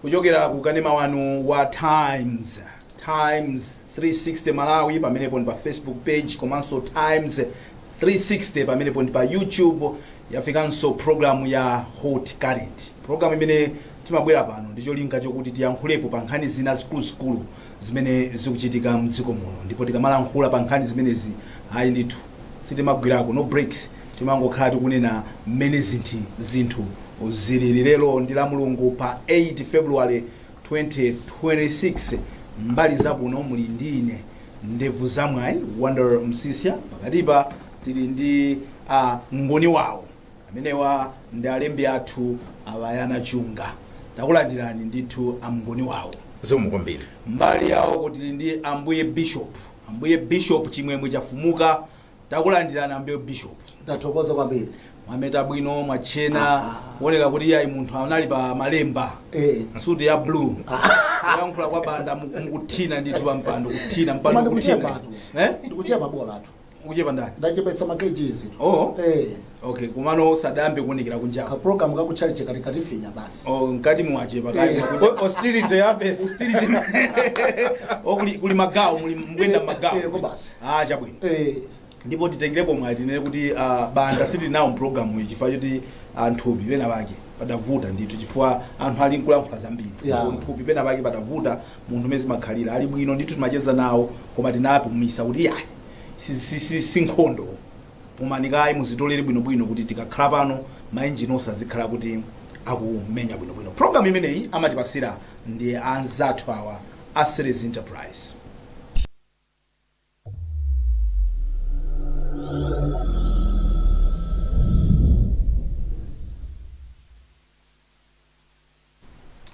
Kuchokera ku kanema wanu wa Times, Times 360 Malawi, pamenepo ndi pa Facebook page, komanso Times 360 pamenepo ndi pa YouTube. Yafikanso programu ya Hot Current, programu imene timabwera pano ndi cholinga chokuti tiyankhulepo pa nkhani zina zikuluzikulu zimene zikuchitika mdziko muno. Ndipo tikamalankhula pa nkhani zimenezi, ayi ndithu, sitimagwirako, no breaks, timangokhala tikunena mmene zinthu zilili. Lero ndi la Mulungu pa 8 February 2026. Mbali zakuno muli ndi ine Ndevu Zamwayi Wonder Msisya. Pakatipa tili ndi ngoni wawo, amenewa ndi alembi athu Awayana Chunga. Takulandirani ndithu, amngoni wawo. Zikomo kwambiri. Mbali yawo tili ndi ambuye Bishop, ambuye Bishop Chimwemwe Chafumuka. Takulandirani, ambuye Bishop. Ndathokoza kwambiri. Mwameta bwino, mwachena, kuoneka kuti iyayi, munthu anali pa malemba. Suti ya blue, kuyankhula kwa Banda mukuthina ndithu pa mpando, kuthina mpando. Koma kuthina. ndikuchepa tu. Eh? Ndikuchepa bola tu. Ukuchepa ndani? Ndachepetsa ma kgs tu. Oh. Eh. Okay, kumano sadambe kuonekera kunjako. Ka program kakuchalichi kati katifinya basi. Oh, mkati mwachepa kale. Eh. Austerity yapesa. Austerity. Oh, kuli magawo, muli mkwenda magawo. Eh, ko basi. Ah, chabwino. Ndipo titengerepo mwayi tinene kuti Banda sitili nawo mpulogalamu iyi chifukwa choti nthupi pena pake padavuta ndithu, chifukwa anthu ali nkulankhula zambiri. So nthupi pena pake padavuta, munthu mene zimakhalira. Ali bwino ndithu, timacheza nawo, koma tinapumisa kuti yayi, si nkhondo, pumanikayi, muzitolere bwinobwino kuti tikakhala pano mainjini onse azikhala kuti akumenya bwinobwino. Programu imeneyi amatipasira ndi anzathu awa a Series Enterprise.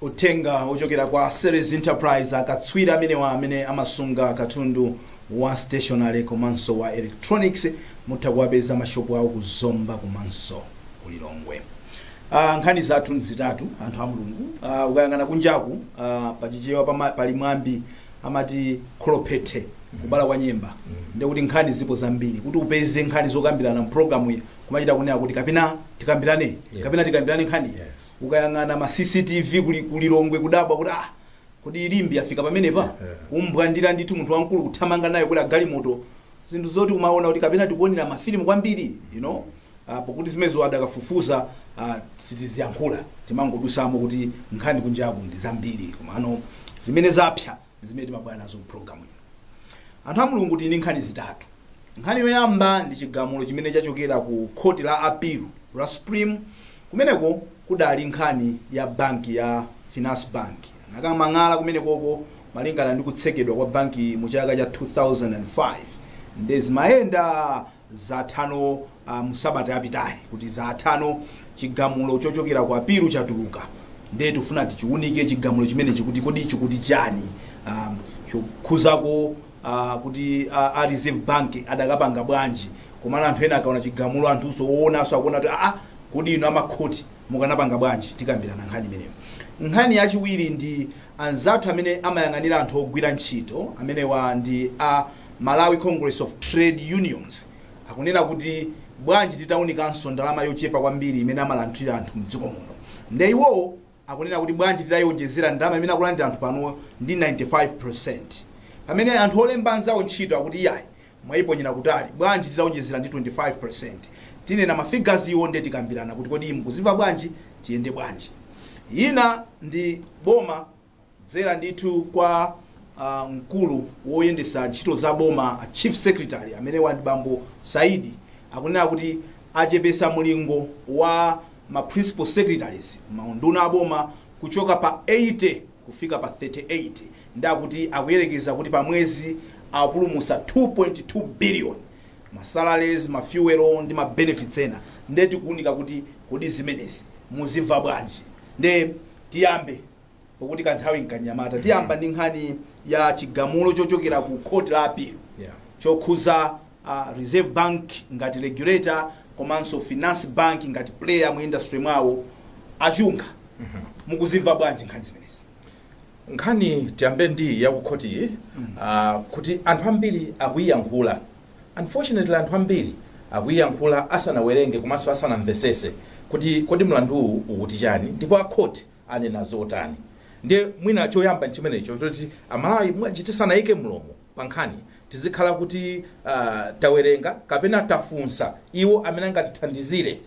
Uthenga ochokera kwa Series Enterprise, akatswiri amenewa amene amasunga katundu wa stationery komanso wa electronics. Mutha kuwapeza mashopu awo ku Zomba komanso ku Lilongwe. Nkhani zathu nzitatu, anthu a Mulungu. Ukayang'ana kunjaku, pachichewa pali mwambi amati kholophethe kubala kwa nyemba. Ndekuti nkhani zipo zambiri. Kuti upeze nkhani zokambirana mpulogalamu iyi, kumachita kunena kuti kapena tikambirane, kapena tikambirane nkhani. Ukayang'ana ma CCTV kuli kulilongwe, kudabwa kuti ah, kodi Limbe afika pamenepa? Kumbwandira ndithu munthu wamkulu, kuthamanga nayo kuti agalimoto, zinthu zoti umaona kuti kapena tikuonera mafilimu kwambiri, pokuti zimenezo adakafufuza. Sitiziyankhula, timangodusamo kuti nkhani kunjaku ndi zambiri, komano zimene zapsa ndi zimene timabwera nazo mpulogalamu ino. Anthu a Mulungu, tili ndi nkhani zitatu. Nkhani yoyamba ndi chigamulo chimene chachokera ku khoti la appeal la Supreme. Kumeneko kudali nkhani ya banki ya Finance Bank. Anakamang'ala kumenekoko malingana ndi kutsekedwa kwa banki mu chaka cha 2005. Nde zimayenda zathano msabata yapitayi kuti zathano, chigamulo chochokera ku appeal chatuluka. Nde tifuna tichiunike chigamulo chimenechi kuti kodi chikuti chani, chokhuzako kuti a Reserve Bank adakapanga bwanji. Komano anthu ena akaona chigamulo, anthunso oonanso akuona kuti aa, kodi inu amakhoti mukanapanga bwanji? Tikambirana nkhani imeneyo. Nkhani yachiwiri ndi anzathu amene amayang'anira anthu ogwira ntchito, amenewa ndi a Malawi Congress of Trade Unions. Akunena kuti bwanji titaunikanso ndalama yochepa kwambiri imene amalandira anthu mdziko muno? Nde iwowo akunena kuti bwanji titayionjezera ndalama imene akulandira anthu pano ndi 95, pamene anthu olemba anzawo ntchito akuti iyayi, mwayiponyera kutali, bwanji titaonjezera ndi 25? Tinena ma figures iwo, nde tikambirana kuti kodi mukuzimva bwanji, tiyende bwanji. Ina ndi boma kudzera ndithu kwa mkulu woyendesa ntchito za boma, a chief secretary, amene wandi bambo Saidi, akunena kuti achepesa mulingo wa ma principal secretaries, maunduna aboma, kuchoka pa 80 kufika pa 38. Ndi akuti akuyerekeza kuti pa mwezi apulumusa 2.2 billion, ma salaries, ma fuel ndi ma benefits ena. Nde tikuunika kuti kodi zimenezi muzimva bwanji? Nde tiyambe, pokuti kanthawi nkanyamata, tiyamba ndi nkhani ya chigamulo chochokera ku court la appeal chokhuza Reserve Bank ngati regulator komanso Finance Bank ngati player mu industry mwawo. Achunga, mukuzimva bwanji nkhani zimenezi? Nkhani tiyambe ndi yakukhotiyi, kuti anthu ambiri akuiyankhula. Unfortunately, anthu ambiri akuiyankhula asanawerenge komanso asanamvesese kuti kodi mlanduwu ukuti chani ndipo akhoti anena zotani. Ndiye mwina choyamba nchimenecho, choti Amalawi mwaji tisanayike mlomo pa nkhani, tizikhala kuti tawerenga kapena tafunsa iwo amene angatithandizire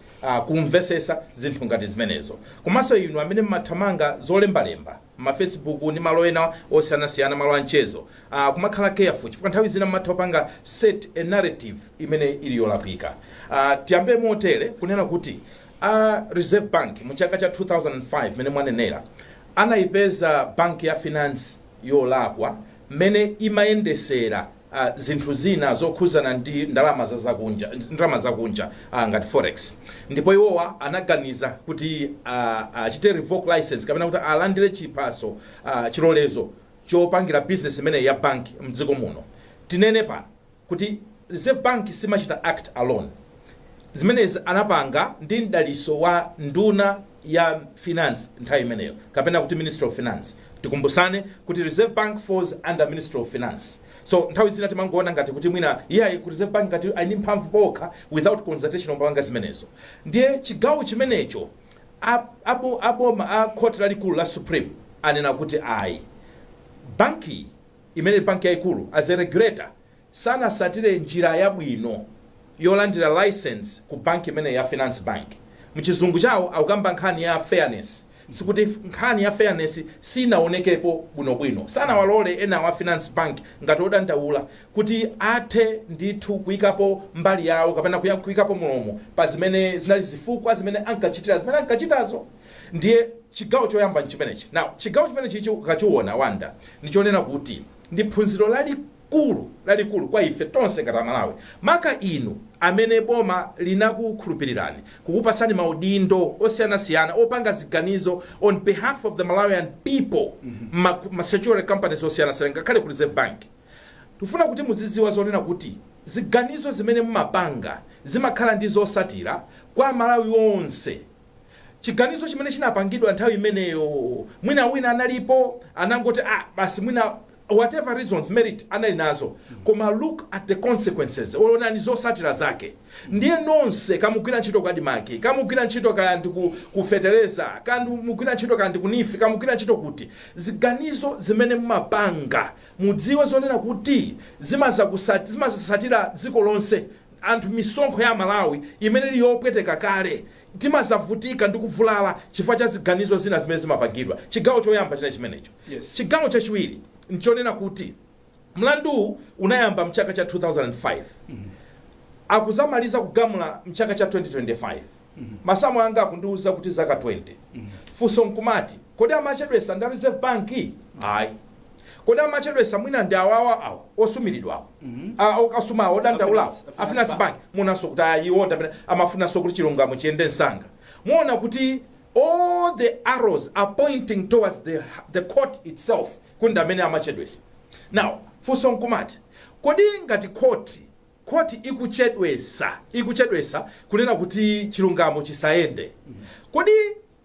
kumvesesa zinthu ngati zimenezo. Komanso inu amene mmathamanga zolembalemba ma Facebook ndi malo ena osiyanasiyana, malo amchezo, kumakhala careful, chifukwa nthawi zina mmatha kupanga set a narrative imene ili yolakwika. Tiyambe motere kunena kuti a Reserve Bank mu chaka cha 2005, mene mwanenera, anayipeza banki ya Finance yolakwa mmene imayendesera zinthu zina zokhuzana ndi ndalama za zakunja, ndalama zakunja ngati forex. Ndipo iwowa anaganiza kuti achite revoke license kapena kuti alandire chiphaso, chilolezo chopangira business imene ya banki mdziko muno. Tinene pano kuti Reserve Bank simachita act alone. Zimenezi anapanga ndi mdaliso wa nduna ya finance nthawi imeneyo, kapena kuti Ministry of Finance. Tikumbusane kuti Reserve Bank falls under Ministry of Finance. So nthawi zina timangoona ngati kuti mwina iyayi, ku Reserve Bank ngati ali ndi mphamvu pokha without consultation opanga zimenezo. Ndiye chigawo chimenecho aboma a khoti lalikulu la Supreme anena kuti ayi, banki imene banki yayikulu as a regulator sanasatire njira yabwino yolandira license ku banki imene ya Finance Bank. Mchizungu chawo akukamba nkhani ya fairness. Sikuti nkhani ya fairness sinaonekepo bwinobwino, sanawalole ena wa Finance Bank ngati odandaula kuti athe ndithu kuyikapo mbali yawo kapena kuyikapo mulomo pa zimene zinali zifukwa zimene ankachitira zimene ankachitazo. Ndiye chigawo choyamba nchimenechi. Now, chigawo chimenechi ichi ukachiona, Wanda, ndichonena kuti ndi phunziro lalikulu lalikulu kwa ife tonse ngati Amalawi, maka inu amene boma linakukhulupirirani kukupasani maudindo osiyanasiyana opanga ziganizo on behalf of the Malawian people, ma statutory companies osiyanasiyana, ngakhale ku Reserve Bank. Tifuna kuti muzidziwa zonena kuti ziganizo zimene mumapanga zimakhala ndi zosatira kwa Malawi onse. Chiganizo chimene chinapangidwa nthawi imeneyo, mwina wina analipo anangoti, "Ah, basi," mwina whatever reasons merit anali nazo, koma look at the consequences, onani zosatira zake. Ndiye nonse kamugwira ntchito ku ADMARC, kamugwira ntchito kaya ndi ku fetereza, kamugwira ntchito kaya ndi ku NEEF, kamugwira ntchito kuti, ziganizo zimene mumapanga mudziwe zonena kuti zimazasatira dziko lonse. Anthu, misonkho ya Malawi imene ili yopweteka kale, timazavutika ndi kuvulala chifukwa cha ziganizo zina zimene zimapangidwa. Chigawo choyamba china chimenecho. Chigawo chachiwiri nchonena kuti mlanduwu unayamba mchaka cha 2005, akuzamaliza kugamula mchaka cha 2025. Masamu anga akundiuza kuti zaka 20. Funso nkumati, kodi amachedwesa ndi Reserve Bank? Ayi. Kodi amachedwesa mwina ndi awawa awa osumiridwawo, asumawo, odandaulawo, A a Finance Bank? Munanso kuti ayiwo ndamene amafunanso kuti chilungamo chiyende msanga. Muona kuti all the arrows are pointing towards the court itself, kuti ndi amene amachedwesa. Now, funso nkumati, kodi ngati khoti ikuchedwesa kunena kuti chilungamo chisayende, kodi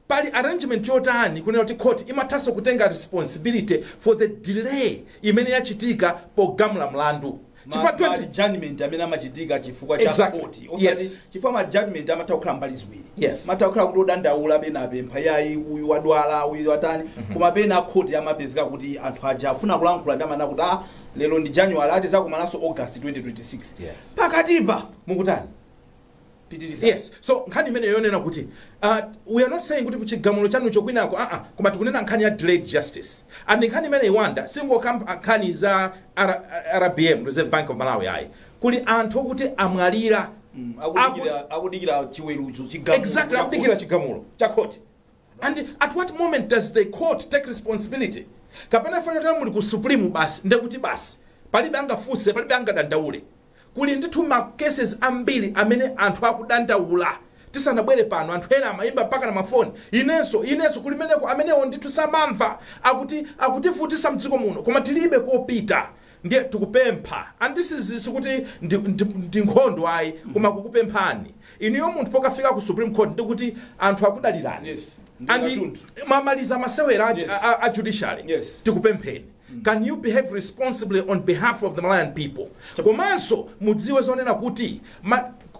pali arrangement yotani kunena kuti court imathanso kutenga responsibility for the delay imene yachitika pogamula mlandu? Chifukwa 20 Ma adjournment amene amachitika chifukwa cha court, osati chifukwa ma adjournment amatha kukhala mbali ziwiri. Matha kukhala kuti odandaula pena apempha, yayi, uyu wadwala, uyu watani, koma pena court amapezeka kuti anthu aja afuna kulankhula ndi amana kuti, "Ah, lero ndi January, ati zakumananso August 2026." Pakatipa mukutani? Pitiriza. Yes, so nkhani imene yonena kuti we are not saying kuti kuchigamulo chanucho kwinako, koma tikunena nkhani ya delayed justice. And nkhani imene iwanda singokamba nkhani za RBM, Reserve Bank of Malawi, ayi. Kuli anthu okuti amwalira. Akudikira chiweruzo, chigamulo Exactly. cha Akudikira court. Chigamulo cha court. And at what moment does the court take responsibility? Kapena fanira muli ku Supreme basi, ndekuti basi palibe angafunse, palibe angadandaule? Kuli ndithu ma cases ambiri amene anthu akudandaula. Tisanabwere pano, anthu ena amayimba mpaka na mafoni, inenso inenso kulimeneko, amenewo ndithu samamva, akuti akutivutisa mdziko muno koma tilibe kopita. Ndiye tikupempha, and this is sikuti ndi nkhondo ayi, koma kukupemphani inuyo munthu pokafika ku Supreme Court ndikuti anthu akudalirani. Ndi And katundu. mwamaliza masewera a judiciary. Tikupempheni, can you behave responsibly on behalf of the Malawian people? Komanso mudziwe zonena kuti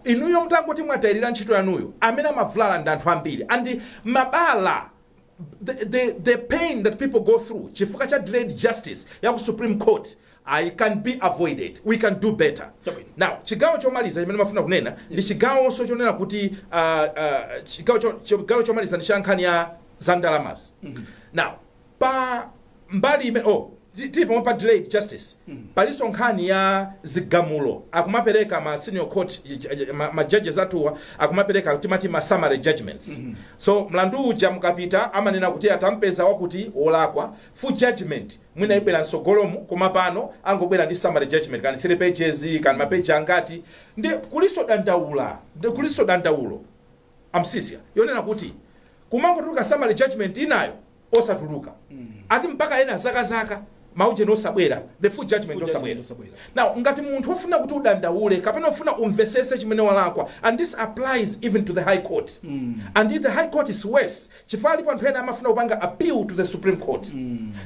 inuyo mutangoti mwatayirira ntchito yanuyo, amene amavulala ndi anthu ambiri, and mabala the pain that people go through chifukwa cha delayed justice ya ku Supreme Court I can be avoided. We can do better. Chabwino. Now, chigawo chomaliza chimene mafuna kunena ndi chigawonso chonena kuti chigawo chomaliza ndi cha nkhani ya za ndalamazi. Now, pa mbali imene, oh, tili pomwe pa delayed justice, palinso nkhani ya zigamulo akumapereka ma senior court, ma judges athuwa akumapereka timati ma summary judgments. So mlandu uja mukapita amanena kuti atampeza wakuti wolakwa, full judgment mwina ibwera msogolomu, koma pano angobwera ndi summary judgment, kani 3 pages, kani mapeji angati. Ndi kuliso dandaula, ndi kuliso dandaulo amsisia yonena kuti kumangotuluka summary judgment inayo osatuluka, ati mpaka ena zakazaka maujeni osabwera, the full judgment Full osabwera. judgment osabwera. Now, ngati munthu ofuna kuti udandaule kapena ofuna umvesese chimene walakwa, and this applies even to the High Court, and if the High Court is worse, chifukwa alipo anthu ena amafuna kupanga appeal to the Supreme Court,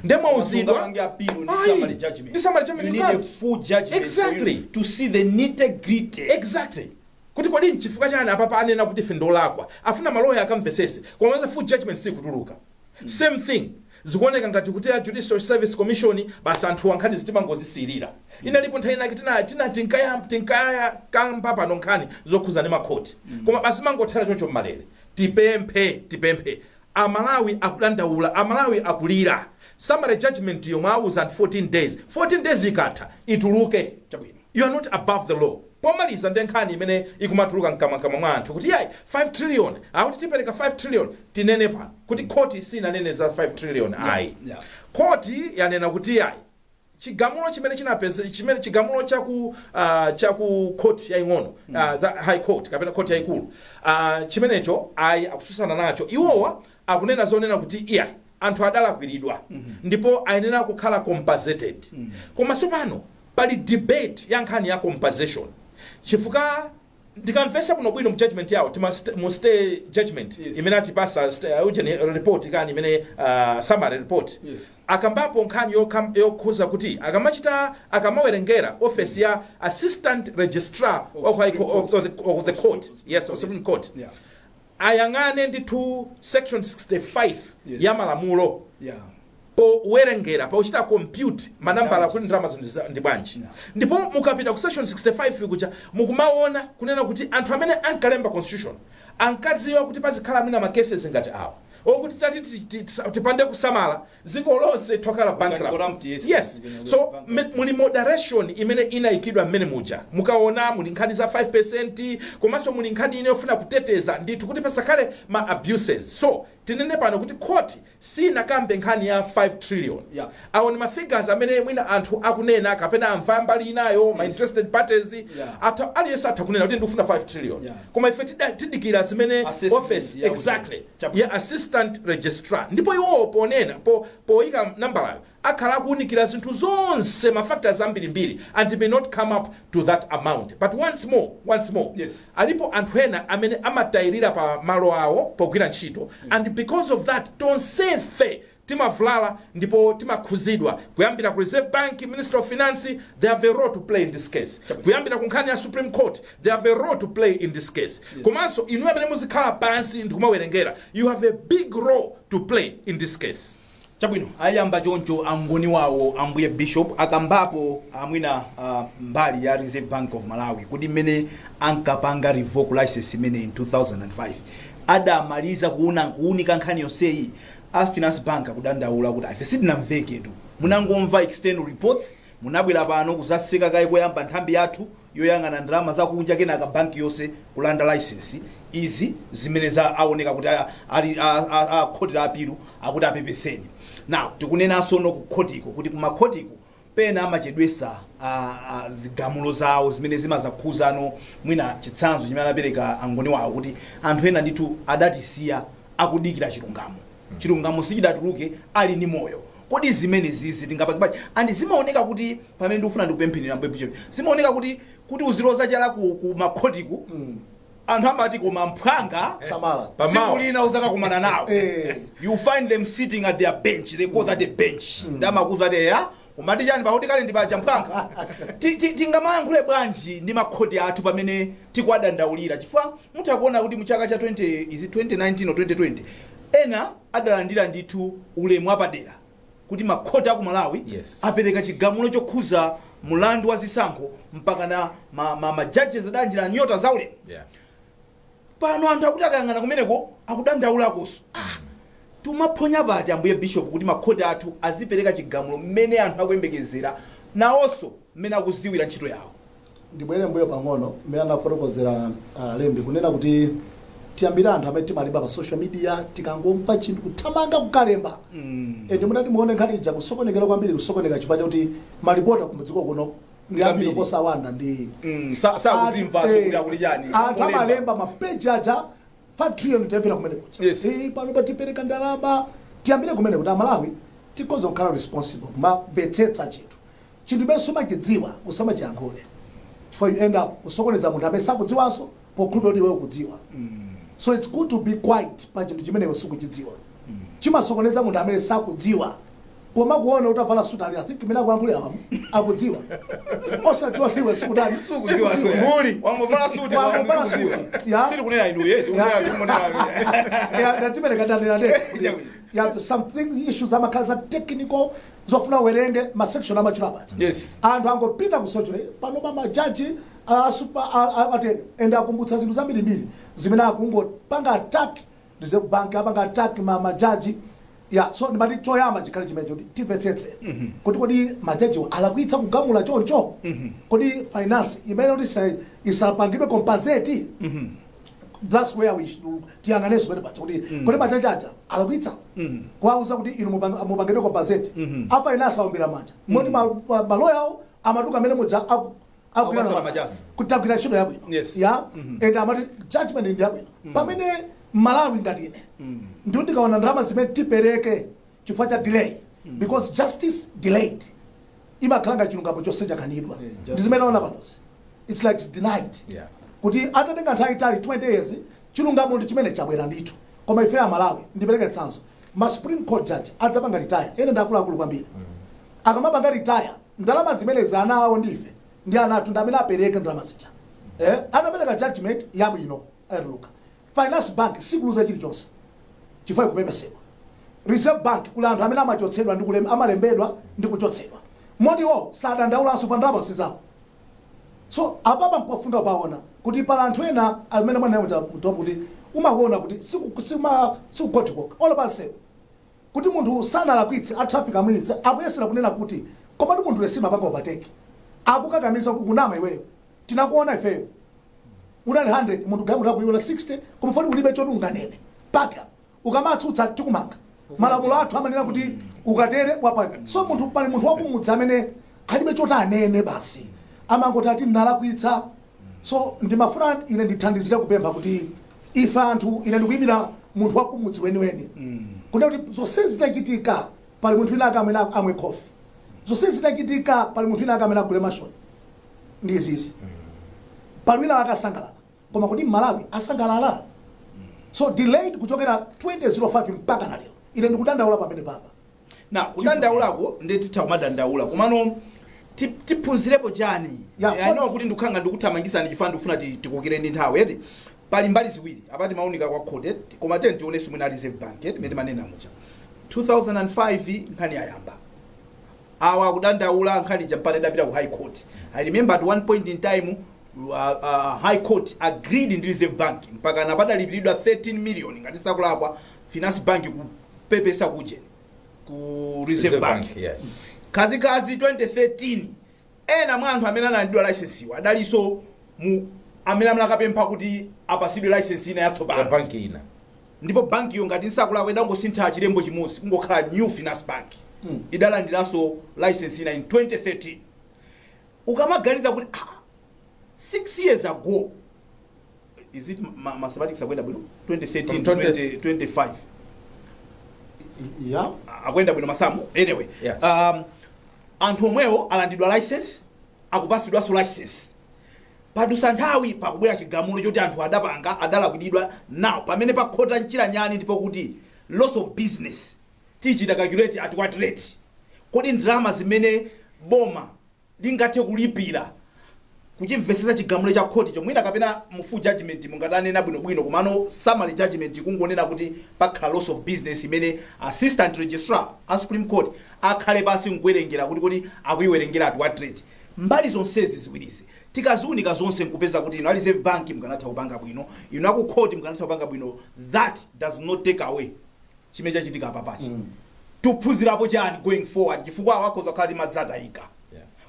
nde mwauzidwa Ungapange appeal ndi Ayi, summary judgment. ndi summary judgment You you need a can't. full judgment for Exactly. you to see the nitty-gritty. Exactly, kuti kodi nchifukwa chani apapa anena kuti ife ndolakwa, afuna maloya akamvesese, koma full judgment sikutuluka. Same thing, zikuoneka ngati kuti a Judicial Service Commission basi anthu ankhani zitimangozisirira. Inalipo nthawi inake tina tinkaya kamba pano nkhani zokhuza ndi makhoti, koma basi mangothera choncho mmalere. Tipemphe, tipemphe, Amalawi akudandaula, Amalawi akulira. Summary judgment yomwe auza 14 days, 14 days ikatha ituluke. Chabwino. You are not above the law. Pomaliza, ndi nkhani imene ikumatuluka mkamwamkamwa mwa anthu kuti yayi, 5 trillion, akuti tipereka 5 trillion. Tinene pano kuti khoti sinanene za 5 trillion, ayi. Khoti yanena kuti yayi, chigamulo chimene chinapeza, chimene chigamulo chaku court yaying'ono, the High Court kapena court yayikulu, chimenecho ayi, akususana nacho. Iwowa akunena zonena kuti iya, anthu adalakwiridwa ndipo ayenera kukhala compensated. Koma tsopano pali debate ya nkhani ya compensation, chifukwa ndikamvesa kuno bwino mu judgment yawo, mu stay judgment imene atipasa ujeni report kani imene summary report, akambapo nkhani yokhuza kuti akamachita, akamawerengera office ya assistant registrar of of, high Supreme of the court, yes, of Supreme Court, ayang'ane ndithu section 65 ya malamulo powerengera, pochita compute manambala kuti ndalama ndi bwanji. Ndipo mukapita ku section 65 kuja mukumaona kunena kuti anthu amene ankalemba constitution ankadziwa kuti pazikhala amene ma cases ngati awa, okuti tati tipande kusamala, dziko lonse tokhala bankrupt. Corrupt, yes. Yes, so muli moderation imene inayikidwa mmene muja. Mukaona muli nkhani za 5, komanso muli nkhani ine yofuna kuteteza ndithu kuti pasakhale ma abuses. So tinene pano kuti court sinakambe nkhani ya 5 trillion. Awo ni ma figures amene mwina anthu akunena kapena amva mbali inayo, ma interested parties. Atha aliyense atha kunena kuti ndikufuna 5 trillion, koma ife tidikira zimene assessment office ya exactly Chabwino. ya assistant registrar. Ndipo iwowo ponena poyika nambalayo akhala akuwunikira zinthu zonse, ma factors ambirimbiri, and may not come up to that amount. But once more, once more, alipo anthu ena amene amatayirira pa malo awo pogwira ntchito, and because of that tonsefe timavulala ndipo timakhuzidwa. Kuyambira ku Reserve Bank, Minister of Finance, they have a role to play in this case. Kuyambira ku nkhani ya Supreme Court, they have a role to play in this case. Komanso inu amene muzikhala pansi ndikumawerengera, you have a big role to play in this case. Chabwino, ayamba choncho angoni wawo ambuye Bishop akambapo amwina mbali ya Reserve Bank of Malawi, kuti mmene ankapanga revoke license imene in 2005 adamaliza kuuna kuunika nkhani yonseyi. A Finance Bank akudandaula kuti ife sitinamveketu, munangomva external reports, munabwera pano kuzaseka kaye koyamba nthambi yathu yoyang'ana ndalama zakunja, kenaka banki yonse kulanda license. Izi zimene za aoneka kuti ali a khoti la appeal akuti apepeseni. Now tikunenanso no kukhotiko kuti kumakhotiko pena amachedwesa zigamulo zawo zimene zimazakhuzano. Mwina chitsanzo chimene anapereka angoni wawo kuti anthu ena ndithu adatisiya akudikira chilungamo, chilungamo sichidatuluke ali ndi moyo. Kodi zimene zizi tingapakipachi and zimaoneka kuti pamene ndikufuna ndikupempherera mbuye Bishop, zimaoneka kuti uziloza chala ku makhotiku, anthu amati koma mphwanga Samala. Pamawa. tsiku lina uzakakumana nawo. You find them sitting at their bench, they call that a bench. Ndamakuza ati ya umati chani pakuti kale ndipaja mphwanga. Tingamayankhule bwanji ndi makhoti athu pamene tikuwadandaulira? Chifukwa mutha kuona kuti muchaka cha 20, is it 2019 or 2020, Ena adalandira ndithu ulemu wapadera kuti makhoti aku Malawi apereka chigamulo chokhuza mulandu wa zisankho, mpaka na ma judges adalandira nyota za ulemu. Pano anthu akuti akayang'ana kumeneko akudandaulakonso. Tumaphonya pati, ambuye bishop, kuti makhoti athu azipereka chigamulo mmene anthu akuyembekezera, nawonso mmene akuziwira ntchito yawo? Ndibwere mbuyo pang'ono mmene anafotokozera lembi, kunena kuti tiyambire anthu amene timalemba pa social media, tikangomva chinthu kuthamanga kukalemba. Ende munati muone nkhani ija kusokonekera kwambiri, kusokoneka chifukwa chakuti malipota kumdziko kuno ndi ambiri posawanda ndi Sakuzimva kuti akuti chani. Anthu amalemba mapeji aja, 5 trillion tamvera kumene kucha. Pano patipereka ndalama. Tiyambire kumene kuti Amalawi tikhoza kukhala responsible kumamvetsetsa chinthu. Chinthu imene sumachidziwa usamachiyankhule, chifukwa you end up kusokoneza munthu amene sakudziwanso pokhulupirira kuti iwe ukudziwa. So it's good to be quiet pa chinthu chimene iwe sukuchidziwa. Chimasokoneza munthu amene sakudziwa, koma kuona utavala suti ali, I think imene akuyankhula awamu akudziwa, osadziwa kuti iwe sikutani. Sukudziwa. Mbuli. Wangovala suti. Wangovala suti, ya. Sili kunena inu yeti. Yeah, ndadzipereka, ndanena ndekha. Yeah, something issues amakhala za technical zofuna uwerenge ma section amachula paja. Anthu angopita ku social, pano pa majaji atene and akumbutsa zinthu zambirimbiri zimene akungopanga attack Reserve Bank, apanga attack ma majaji. Yeah, so ndimati choyamba chikhale chimene kuti timvetsetse kuti kodi majajiwo alakwitsa kugamula choncho? Kodi finance imene kuti isapangidwe compensate? That's where we should tiyang'anenso pene paja kuti kodi majaji aja alakwitsa kuwauza kuti inu mupangidwe compensate? A finance aombera manja moti maloya awo amatuka amene muja akugwirana Akupasana manja majazi. kuti agwira ntchito yabwino. Ya, and amati judgment ndi yabwino, pamene Malawi ngati ine ndiwo ndikaona ndalama zimene tipereke chifukwa cha delay, because justice delayed imakhala ngati chilungamo chonse chakanidwa. Ndi zimene aona panozi, it's like it's denied kuti atatenga nthawi itali, 20 years, chilungamo ndi chimene chabwera ndithu. Koma ife Amalawi, ndipereke tsanzo, ma Supreme Court judge adzapanga retire, ene ndi akuluakulu kwambiri. Akamapanga retire, ndalama zimenezi ana awo ndife ndi ana athu ndi amene apereke ndalama zija. Atapereka judgment yabwino, atuluka, Finance Bank sikuluza chilichonse chifukwa ikupepesedwa. Reserve Bank kuli anthu amene amachotsedwa ndi amalembedwa ndi kuchotsedwa, moti iwo sadandaulanso pa ndalama zawo. So apapa mpofunika paona kuti pala anthu ena amene mwana kuti umakuona kuti sikukhoti kokha, olo pansewu kuti munthu sanalakwitse, a traffic amuyitsa, akuyesera kunena kuti komatu munthu lesima apanga overtake, akukakamiza kuti kunama iweyo, tinakuona ifeyo unali 100, munthu galimoto akuiona 60, koma foti ulibe choti unganene paka ukamatsutsa tikumanga, malamulo athu amanena kuti ukatere wapa. So munthu, pali munthu wakumudzi amene alibe choti anene, basi amangoti ati nalakwitsa. So ndimafuna ine ndithandizire kupempha kuti ife anthu, ine ndikuyimira munthu wakumudzi weniweni, kunena kuti zonse zitachitika pali munthu wina ake amene amwe khofi, zonse zitachitika pali munthu wina ake amene agule mashoni ndi izizi, pali wina ake asangalala. Koma kuti Malawi asangalala? So delayed kuchokera 2005 mpaka na lero, ine ndikudandaula pamene papa. Na kudandaulako ndi titha kumadandaula, komano tiphunzirepo chani? I know kuti ndikukhanga ndikuthamangisani chifukwa ndikufuna tikokere ndi nthawi eti. Pali mbali ziwiri apati maunika kwa khote, koma tiye tionenso mwina Reserve Bank eti, imene timanena muja 2005 nkhani yayamba, awa akudandaula, nkhani ija mpaka idapita ku High Court. I remember at one point in time High Court agreed ndi Reserve Bank, mpaka napadalipiridwa 13 million ngati sakulakwa, Finance Bank kupepesa kuje ku Reserve Reserve Bank. Bank, yes. Kazikazi 2013 ena mwa anthu amene analandidwa license iwo adalinso mu amene amalakapempha kuti apasidwe license ina ya yatsopano banki ina. Ndipo bankiyo ngati nsakulakwa idangosintha chilembo chimodzi kungokhala New Finance Bank. Idalandiranso license ina in 2013. Ukamaganiza kuti 6 years ago, is it mathematics akuyenda bwino? 2013 From to 20 2025. Yeah. Akuyenda bwino masamu? Anyway, Yes. Anthu omwewo alandidwa license, akupasidwanso license, padusa nthawi, pakubwera chigamulo choti anthu adapanga adalakwidwa. Now pamene pakhota mchira nyani, ndipo kuti loss of business tichita calculate at what rate? Kodi ndalama zimene boma lingathe kulipira Kuchimvesesa chigamulo cha khoti chomwina kapena mu full judgment mungatanena bwinobwino, komano summary judgment kungonena kuti pakhala loss of business imene assistant registrar a Supreme Court akhale pasi nkuwerengera kuti akuiwerengera at what rate. Mbali zonsezi ziwirizi tikaziunika zonse nkupeza kuti ino a Reserve Bank mukanatha kupanga bwino, ino aku court mukanatha kupanga bwino, that does not take away chimene chachitika apapachi. Tuphunzirapo chani going forward? Chifukwa awakhoza kukhala ti madzatayika,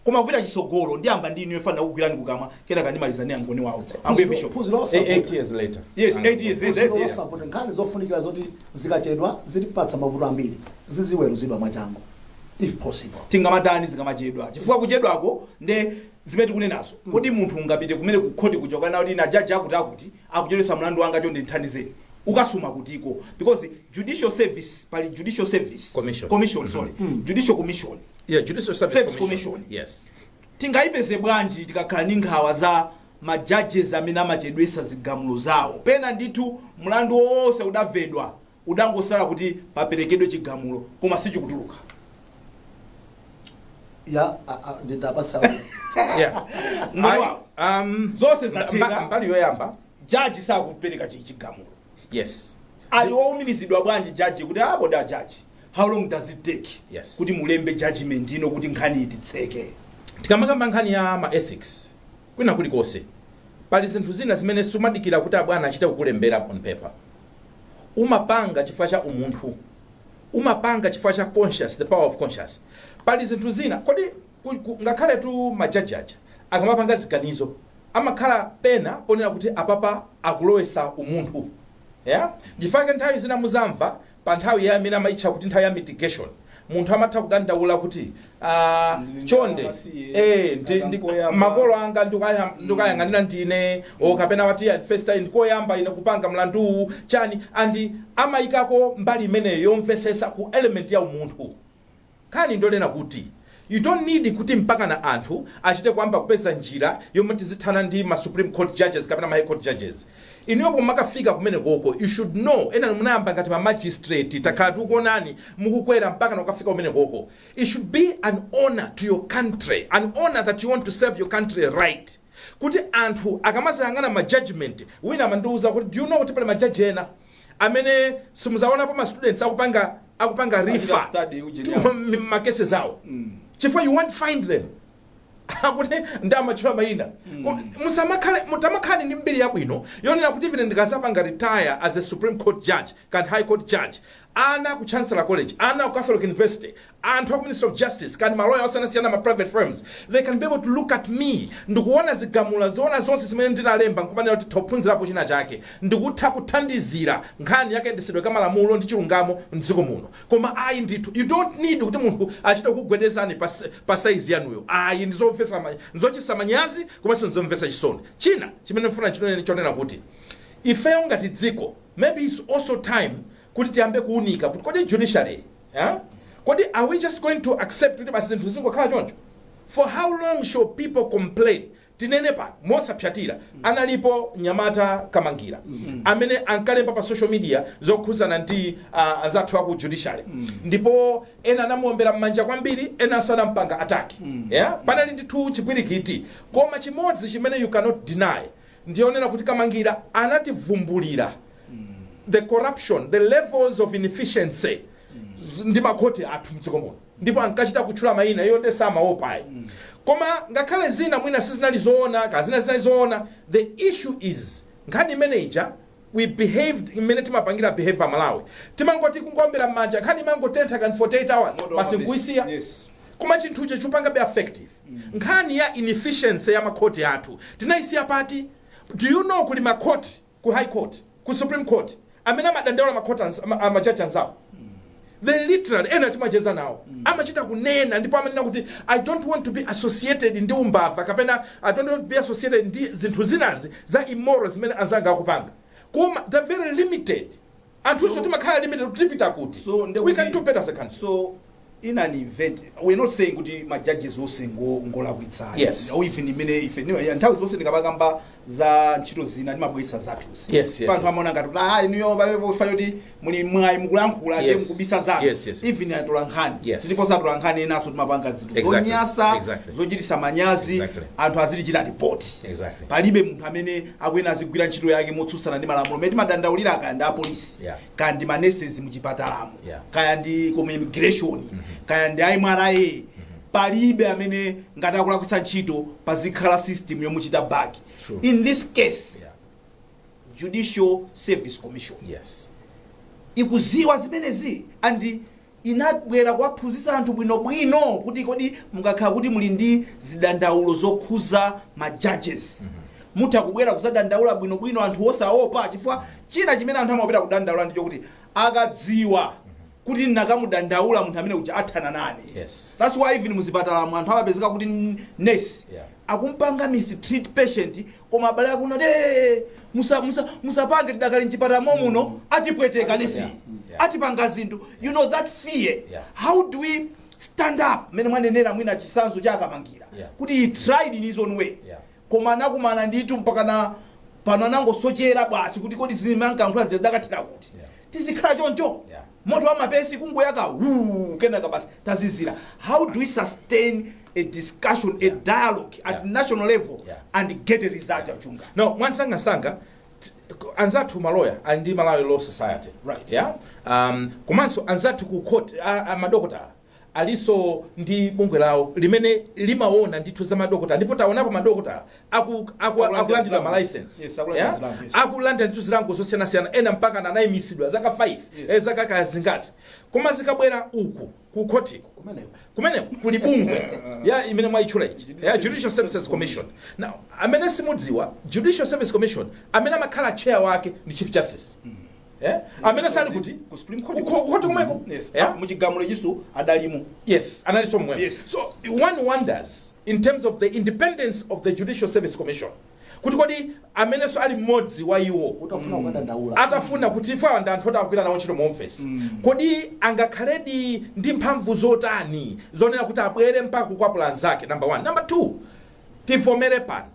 koma kupita chisogolo, ndiyamba ndi inu yofanira kugwirani kukamwa, kenaka ndimaliza ndi angoni wawo, ambuye bishop. Phunziro 8 years later. Yes, 8 years later. Phunziro losavuta. Nkhani zofunikira zoti zikachedwa zitipatsa mavuto ambiri ziziweruzidwa mwachangu if possible. Tingamatani zikamachedwa? Chifukwa kuchedwako nde zimene tikunenazo. Kodi munthu ungapite kumene kukhoti kuja kana kuti na jaji akuti akuchedwesa mlandu wanga, chonde ndithandizeni, ukasuma kutiko? Because judicial service, pali Judicial Service Commission. Commission, sorry, Judicial Commission. Yeah, Judicial Service Service Commission. Commission. Yes. Tingayipeze bwanji tikakhala ndi nkhawa za ma judges amene amachedwesa zigamulo zawo? Pena ndithu mlandu wonse udamvedwa, udangosala kuti paperekedwe chigamulo, koma sichikutuluka. Ya, ndindapasa. Ngoni wawo. Zonse zatheka. Mbali yoyamba, jaji sakupereka chigamulo. Ali wowumirizidwa bwanji jaji kuti aboda jaji, how long does it take kuti mulembe judgment ino kuti nkhani ititseke? Tikamakamba nkhani ya ma ethics kwina kulikonse, pali zinthu zina zimene sumadikira kuti abwana achite kukulembera on paper. Umapanga chifukwa cha umunthu, umapanga chifukwa cha conscious, the power of conscious. Pali zinthu zina, kodi ngakhale tu majaji aja akamapanga ziganizo amakhala pena ponena kuti apapa akulowesa umunthu, yeah? Ndifake nthawi zina muzamva pa nthawi ya imene amayitcha kuti nthawi ya mitigation, munthu amatha kudandaula kuti chonde Amasiye, eh, akankoyamba. Makolo anga ndikayang'anira ndine, o kapena wati first time ndikoyamba ine kupanga mlanduwu chani, and amayikako mbali imeneyo yomvesesa ku element ya umunthu. Nkhani ndolena kuti you don't need kuti mpaka na anthu achite kuyamba kupeza njira yomwe tizithana ndi ma Supreme Court judges kapena ma High Court judges. Inuyo pomakafika kumene koko, you should know, ena munayamba ngati ma magistrate, takhala tikuonani mukukwera mpaka nakukafika kumene koko. It should be an honor to your country, an honor that you want to serve your country right, kuti anthu akamazayang'ana ma judgment. Wina amandiuza kuti, "Do you know kuti pali majaji ena amene simuzaonapo ma students akupanga refer study ujeni yawo. Ma cases awo, chifukwa you won't find them," akuti ndi amatchula mayina. Musamakhale, mutamakhale ndi mbiri yabwino yonena kuti even ndikazapanga retire as a Supreme Court judge kandi High Court judge, ana ku Chancellor College, ana ku Catholic University, anthu aku Ministry of Justice kandi maloya osiyanasiyana, ma private firms, they can be able to look at me ndikuona zigamula zoona zonse zimene ndinalemba, nkumanena kuti tophunzirapo china chake, ndikutha kuthandizira nkhani yakayendetsedwe ka malamulo ndi chilungamo mdziko muno. Koma ayi ndithu, you don't need kuti munthu achite kugwedezani pa size yanuyo, ayi. Ndizochititsa manyazi komanso ndizomvetsa chisoni. China chimene mfuna chinene chonena kuti ifeyo ngati dziko, maybe it's also time kuti tiyambe kuunika kuti kodi judiciary, yeah? Kodi are we just going to accept kuti basi zinthu zingokhala choncho? For how long shall people complain? Tinene pano mosapyatira, analipo Nyamata Kamangira amene ankalemba pa social media zokhuzana ndi anzathu aku judiciary, ndipo ena anamuombera m'manja kwambiri, enanso anampanga attack, yeah? Panali ndithu chipwirikiti. Koma chimodzi chimene you cannot deny, ndionena kuti Kamangira anativumbulira the corruption, the levels of inefficiency ndi makhoti athu mdziko muno, ndipo ankachita kutchula mayina, iyo nde samaopayi. Koma ngakhale zina mwina sizinali zoona, kazina zinali zoona, the issue is nkhani imene ija, we behaved imene timapangira behave Malawi, timangoti kungombera m'manja, nkhani imangotentha kan 48 hours, basi nkuisiya. Koma chinthucho chikupangabe effective nkhani ya inefficiency ya makhoti athu, tinayisiya pati? Do you know kuli makhoti ku High Court, ku Supreme Court, amene amadandaula makhoti amajaji anzawo? They literally, ena timacheza nawo, amachita kunena, ndipo amanena kuti, "I don't want to be associated ndi umbava, kapena I don't want to be associated ndi zinthu zinazi za immoral zimene anzanga akupanga." Koma they're very limited. Anthunso timakhala limited, tipita kuti? So We can do better as a country. So in an event, we're not saying kuti ma judges onse ngolakwitsa, or even imene ife nthawi zonse ndikapakamba Za ntchito zina timabweresa zathuzi. Yes. Anthu amaona ngati kuti ah, inuyo papepo choti muli mwayi mukulankhula ndiye mukubisa zanu. Even atola nkhani, ndipo satola nkhani enanso timapanga zinthu zonyasa, zochitisa manyazi. Anthu azitichita ripoti. Palibe munthu amene akuyena azigwira ntchito yake motsutsana ndi malamulo mene timadandaulira, kaya ndi apolisi, kaya ndi ma nurses muchipatalamo, kaya ndi ku immigration, kaya ndi MRA, palibe amene ngati akulakwitsa ntchito pazikhala system yomuchita back. True. In this case, Judicial Service Commission ikuziwa zimenezi and inabwera kuwaphunzitsa anthu bwinobwino kuti kodi mukakhala kuti muli ndi zidandaulo zokhuza ma judges, mutha kubwera kuzadandaula bwinobwino anthu osaopa, chifukwa china chimene anthu amapita kudandaula ndicho kuti akadziwa kuti nakamudandaula munthu amene uja athana nane. That's why even muzipatalamo anthu amapezeka kuti nurse akumpanga mistreat patient, koma abale akuno te musapange, tidakali mchipatala muno, atipweteka nurse, atipanga zinthu, you know that fear. How do we stand up? Mmene mwanenera mwina chisanzo cha Akamangira, kuti he tried in his own way, koma anakumana ndithu mpaka na pano anangosochera basi, kuti kodi zimankankhula zidakathira kuti tizikhala choncho, moto wa mapesi kungoyaka wuu, kenaka basi tazizira. How do we sustain a discussion, a dialogue at national level and get a result, Achunga? No, mwansangasanga, anzathu maloya ali ndi Malawi Law Society. Yeah? Komanso anzathu ku court, madokotala aliso ndi bungwe lawo limene limaona ndithu za madokotala, ndipo taonapo madokotala Akulandira akulandira zilango. ma license. Yes, akulandira zilango, yes. Akulandira ndithu zilango zosiyanasiyana, ena mpaka anayimisidwa zaka 5, zaka kaya zingati. Koma zikabwera uku ku khotiko, Kumeneko. Kumeneko kuli bungwe ya imene mwayitchula ichi ya Judicial Services Commission. Now, amene simudziwa, Judicial Service Commission amene amakhala chair wake ndi Chief Justice, eh? Amene sali kuti? Ku Supreme Court. Ku court kumweko. Yeah? Muchigamulo chisu adalimo. Yes, analinso momwemo. So one wonders in terms of the independence of the Judicial Service Commission, kuti kodi amenenso ali mmodzi wa iwo utafuna kukadandaula, atafuna kuti ife ndi anthu oti akugwira nawo ntchito mu office, kodi angakhaledi ndi mphamvu zotani zonena kuti abwere mpaka kukwapula anzake? Number one. Number two, tivomere pano,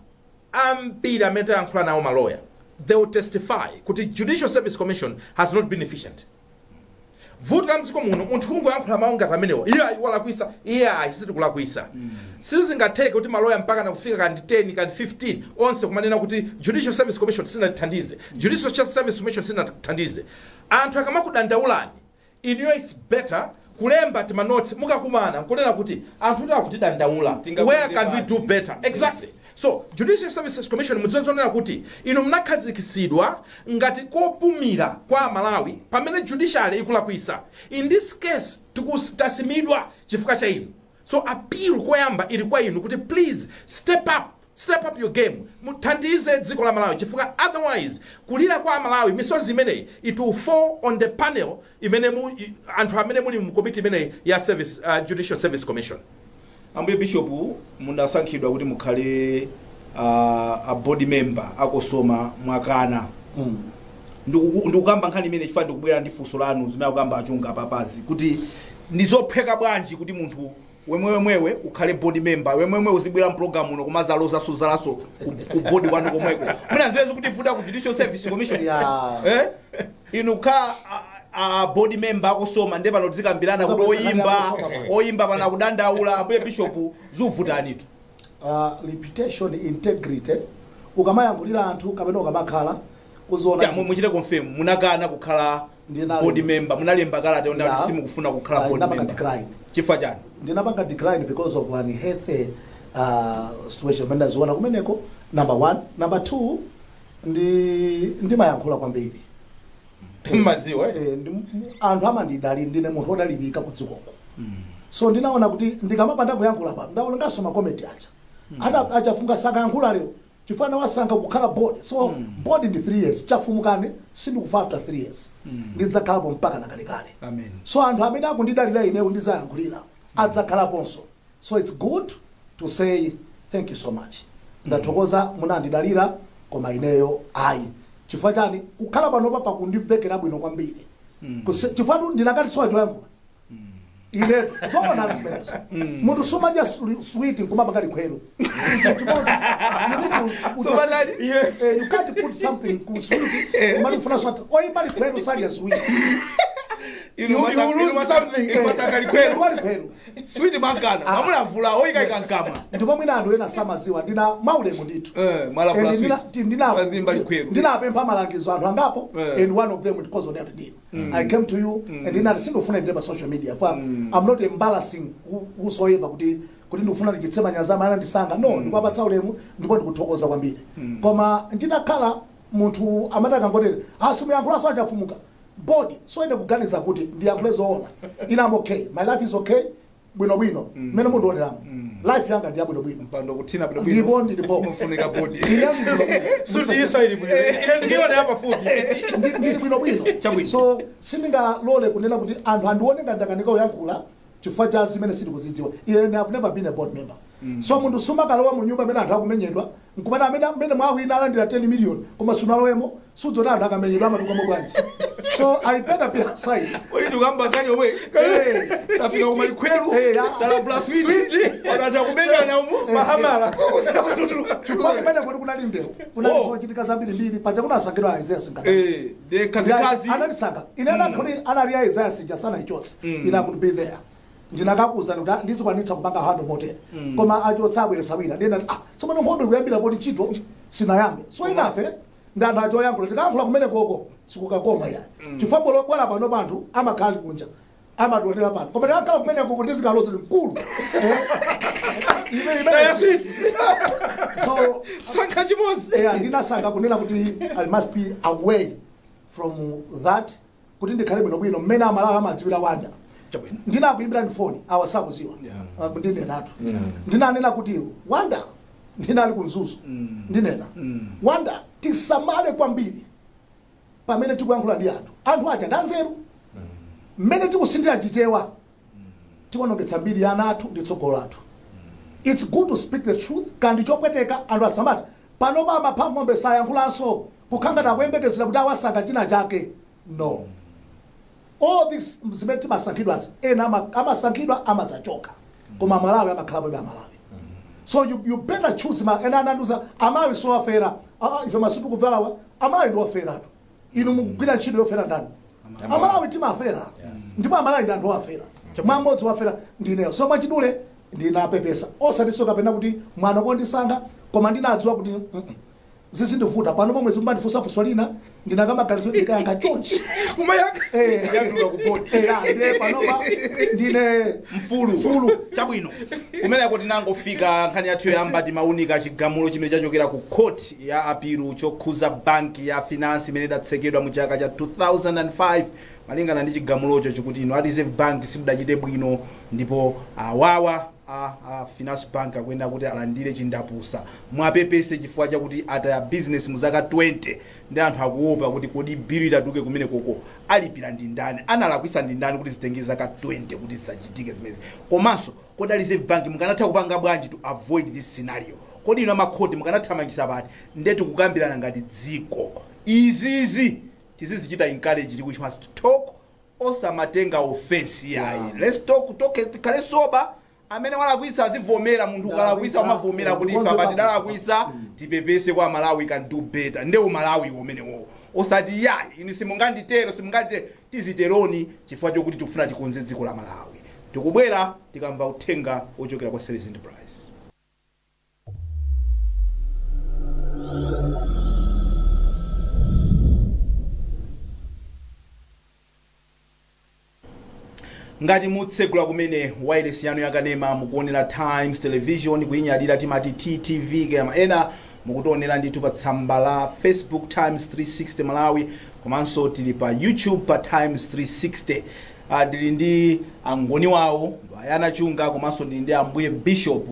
ambiri amene tayankhula nawo maloya, they will testify kuti Judicial Service Commission has not been efficient. Vuto la mdziko muno, munthu kungoyankhula mawu ngati amenewa, iye ayi walakwisa, iye ayi sitikulakwisa. Sizingatheke kuti maloya mpaka nakufika kandi 10 kandi 15 onse kumanena kuti Judicial Service Commission sinatithandize, Judicial Service Commission sinatithandize. Anthu akamakudandaulani inuyo, it's better kulemba tima notes, mukakumana nkunena kuti anthu kuti akutidandaula, where can we do better? Exactly. So Judicial Services Commission, mudzazonera kuti inu munakhazikitsidwa ngati kopumira kwa Malawi pamene judiciary ikulakwisa. In this case tasimidwa chifukwa cha inu, so appeal koyamba ili kwa inu kuti please step up, step up your game, muthandize dziko la Malawi, chifukwa otherwise kulira kwa Malawi, misozi imeneyi, it will fall on the panel imene anthu amene muli mu komiti imeneyi ya Judicial Service Commission. Ambuye Bishop, munasankhidwa kuti mukhale a board member a COSOMA, mwakana. Ndikukamba nkhani imene chifukwa ndikubwera ndi funso lanu, zimene akukamba Achunga papazi, kuti ndizophweka bwanji kuti munthu wemwewemwewe ukhale board member, wemwemwe uzibwera mpulogalamu uno kumazalozaso zalaso ku board kwanu komweko, mwina zimene zikutivuta ku Judicial Service Commission. Eh? Inu kukhala a board member a COSOMA, ndiye pano tizikambirana kuti oyimba oyimba pana kudandaula. Ambuye Bishop, zikuvutanitu. Reputation, integrity, ukamayankhulira anthu kapena ukamakhala uziona. Ya, muchite confirm, munakana kukhala board member, munalemba kalata yonena kuti simukufuna kukhala board Ndinapanga member. decline. Chifukwa chani? Ndinapanga decline because of unhealthy situation imene ndaziona kumeneko, number one. Number two, ndimayankhula kwambiri. Mmadziwa, eh? Eh, anthu amandidalira, ndine munthu wodalirika ku dzikoko. So ndinaona kuti ndikamapanda kuyankhula pano, ndaona ngaso ma comment aja ata achafunga sakayankhula lero chifukwa nawasankha kukhala board. So board ndi 3 years. Chafumukane sindikufa after 3 years, ndidzakhalapo mpaka nakalekale. Amen. So anthu amene akundidalira ineyo ndidzayankhulira adzakhalaponso. So it's good to say thank you so much, ndathokoza munandidalira, koma ineyo ayi. Chifukwa chani? Kukhala panopa pakundimvekera bwino kwambiri. Chifukwa tu ndinakati sowa choyankhula. Inetu zoona zimenezo. Munthu sumadya sweet nkumapanga likhwelo chachimozi. You need to So banali? You can't put something ku sweet kumati kufuna sweet. Oyimba likhwelo sadya sweet. You lose something. Inu masaka likhwelo. Wa likhwelo. Sweet mwankana. Ah. Amulavula oyika Yes. nkamwa. Ndipo mwina anthu ena samaziwa ndina maulemu ndithu. Mwalavula And sweet. Mazimba likhwelo. Ndinapempha malangizo anthu angapo, and one of them because of that deal I came to you and ndinati sindofuna ipite pa social media for I'm not embarrassing whosoever kuti ndikufuna ndichitse manyazi amene anandisanga. No, ndikuwapatsa ulemu ndipo ndikuthokoza kwambiri. Koma nditakhala munthu amati akangotere asimuyankhulaso achafumuka body, so ine kuganiza kuti ndiyankhule zoona. Ine am okay, my life is okay, bwinobwino mmene mundioneramo. Life yanga ndi yabwinobwino. Mpando kuthina bwino. Ndipo ndilipo. Mufunika body. Ine ndili Suti isa ili bwino. Ine ndione hapa fupi. Ndili bwinobwino. Chabwino. So sindingalole kunena kuti anthu andione ngati ndakanika kuyankhula chifukwa cha zimene sindikuzidziwa. Ine have never been a board member. So munthu sumakalowa mu nyumba imene anthu akumenyedwa nkumati amene amene mwawina alandira 10 million, koma sunalowemo, sudzona anthu akamenyedwa amatukamo bwanji. So I better be outside. Kodi tikamba nkhani yomwe tafika kuma likhweru, talavula sweet, wakati kumenyana umu Mahamala. Chifukwa kumene kuti kunali ndewu, kunali zochitika zambirimbiri paja kunasankhidwa Isaiah Singata. De kazikazi. Anandisanga ine anakhoti anali a Isaiah Sinja sanaichotse. Ine I could be there, ndinakakuza kuti ndizikwanitsa kupanga handle motere, koma achotsa abweresa wina. Ndinati ah, tsopano nkhondo ikuyambira poti ntchito sinayambe. So inafe ndi anthu acho oyankhula, tikayankhula kumene koko sikukakoma yani, chifukwa bolo bwala pano panthu amakhala kunja amationera pano, koma tikakhala kumene koko ndizikalozi mkulu. Taya sweet. So Sankha chimozi. Yeah, ndinasankha kunena kuti I must be away from that kuti ndikhale bwinobwino mmene Amalawi amadziwira Wanda. Chabwino. Ndinakuimbirani foni awa sakuziwa. Ndinenatu ndinanena kuti Wanda, ndinali ku Mzuzu, ndinena, Wanda, tisamale kwambiri pamene tikuyankhula ndi anthu. Anthu aja ndanzeru. Mmene tikusinthira Chichewa tiwonongetsa mbiri ya ana athu ndi tsogolo lathu. It's good to speak the truth kandi chopweteka. Anthu asamati panopa amapha ng'ombe sayankhulanso kukhangata akuyembekezera kuti awasanga china chake. No, all this zimene timasankhidwazi, ena amasankhidwa amadzachoka, koma Amalawi amakhalapo Amalawi. So you better choose ma ena ananduza Amalawi sowafera. Ah, ife masutu kuvalawa Amalawi ndi oferatu. Inu mukugwira ntchito yofera ndani? Amalawi timafera, ndipo Amalawi ndi anthu owafera. Mwamodzi wafera ndineyo. So mwachidule ndinapepesa, osatinso kapena kuti mwana kondisankha, koma ndinadziwa kuti zizindivuta pano pomwe zikumbandifunsafunso lina, ndinakamaganizo ndikayankha chonchi. Kumayaka. Yatuluka ku board. Ya, ndiye panopa ndine mfulu. Mfulu. Chabwino, kumeneko tinangofika nkhani yathu yoyamba. Timaunika chigamulo chimene chachokera ku court ya apilu chokhuza banki ya Finance imene idatsekedwa mu chaka cha 2005. Malingana ndi chigamulocho, chikuti ino a Reserve Bank simudachite bwino, ndipo awawa a Finance Bank akuyenera kuti alandire chindapusa, mwapepese chifukwa chakuti ataya business mu zaka 20, ndi anthu akuopa kuti kodi bill itatuke kumene koko alipira ndi ndani, analakwisa ndi ndani kuti zitenge zaka 20 kuti zisachitike zimene? Komanso kodi a Reserve Bank mukanatha kupanga bwanji to avoid this scenario? Kodi ino amakhoti mukanathamangisa pati? Ndetu kukambirana ngati dziko izizi tizizichita encourage. We must talk, osamatenga offense yayi. Let's talk, talk, tikhale sober. Amene walakwitsa azivomera. Munthu ukalakwitsa umavomera kuti ife apa tidalakwitsa, tipepese kwa Malawi, can do better. Nde Umalawi umenewo, osati yayi ini simunganditero, simunganditero. Tiziteroni chifukwa chokuti tikufuna tikonze dziko la Malawi. Tikubwera tikamva uthenga ochokera kwa Series Enterprise. Ngati mutsegula kumene wireless yanu yakanema, mukuonera Times Television, kuyinyadira timati TTV, kama ena mukutionera ndithu pa tsamba la Facebook Times 360 Malawi, komanso tili pa YouTube pa Times 360. Ndili ndi angoni wawo Ayana Chunga, komanso ndili ndi ambuye Bishop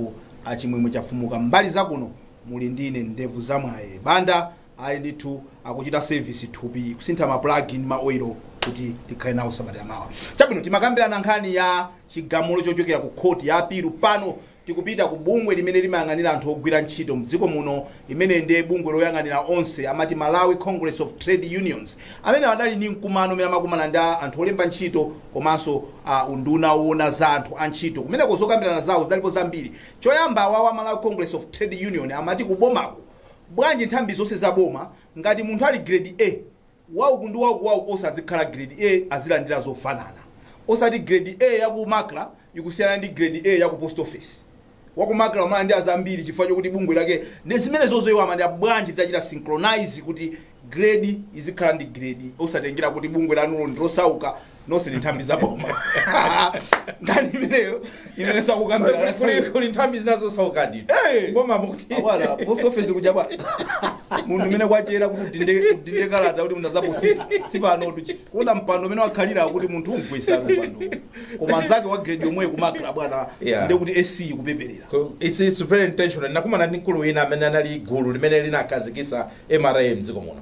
Achimwemwe Chafumuka. Mbali zakuno muli ndine Ndevu Zamwaye Banda. Ali ndithu akuchita service thupi, kusintha ma plug ndi ma oil kuti tikhale nawo sabata yamawa. Chabwino, timakambirana nkhani ya chigamulo chochokera ku khoti ya apilu. Pano Tikupita ku bungwe limene limayang'anira anthu ogwira ntchito mdziko muno, imene ndiye bungwe loyang'anira onse, amati Malawi Congress of Trade Unions, amene adali ndi mkumano umene amakumana ndi anthu olemba ntchito komanso unduna woona za anthu a ntchito. Kumeneko zokambirana zawo zidalipo zambiri. Choyamba, awawa Malawi Congress of Trade Union amati kubomako, bwanji nthambi zonse za boma, ngati munthu ali grade A, wauku ndi wauku wauku osazikhala grade A, azilandira zofanana, osati grade A yaku MACRA ikusiyana ndi grade A yaku post office? Waku MACRA umalandira zambiri chifukwa chokuti bungwe lake ndi zimene zozoiwa. Amati bwanji tachita synchronize kuti grade izikhala ndi grade, osatengera kuti bungwe lanulo ndi losauka, nonse ndi nthambi za boma. Nkhani imeneyo imene sakukambira. Kuli nthambi zinazo ndi boma mukuti Awala post office kuja bwana, munthu umene kwachera kuti udinde kalata kuti munthu azaposita sipano kuona mpando umene wakhalira kuti munthu ungwesa mpando, koma anzake wa grade yomweyo ku MACRA, bwana, ndekuti AC kupeperera. It's very intentional. Nakumana ndi mkulu wina amene anali gulu limene linakhazikitsa MRA mdziko muno.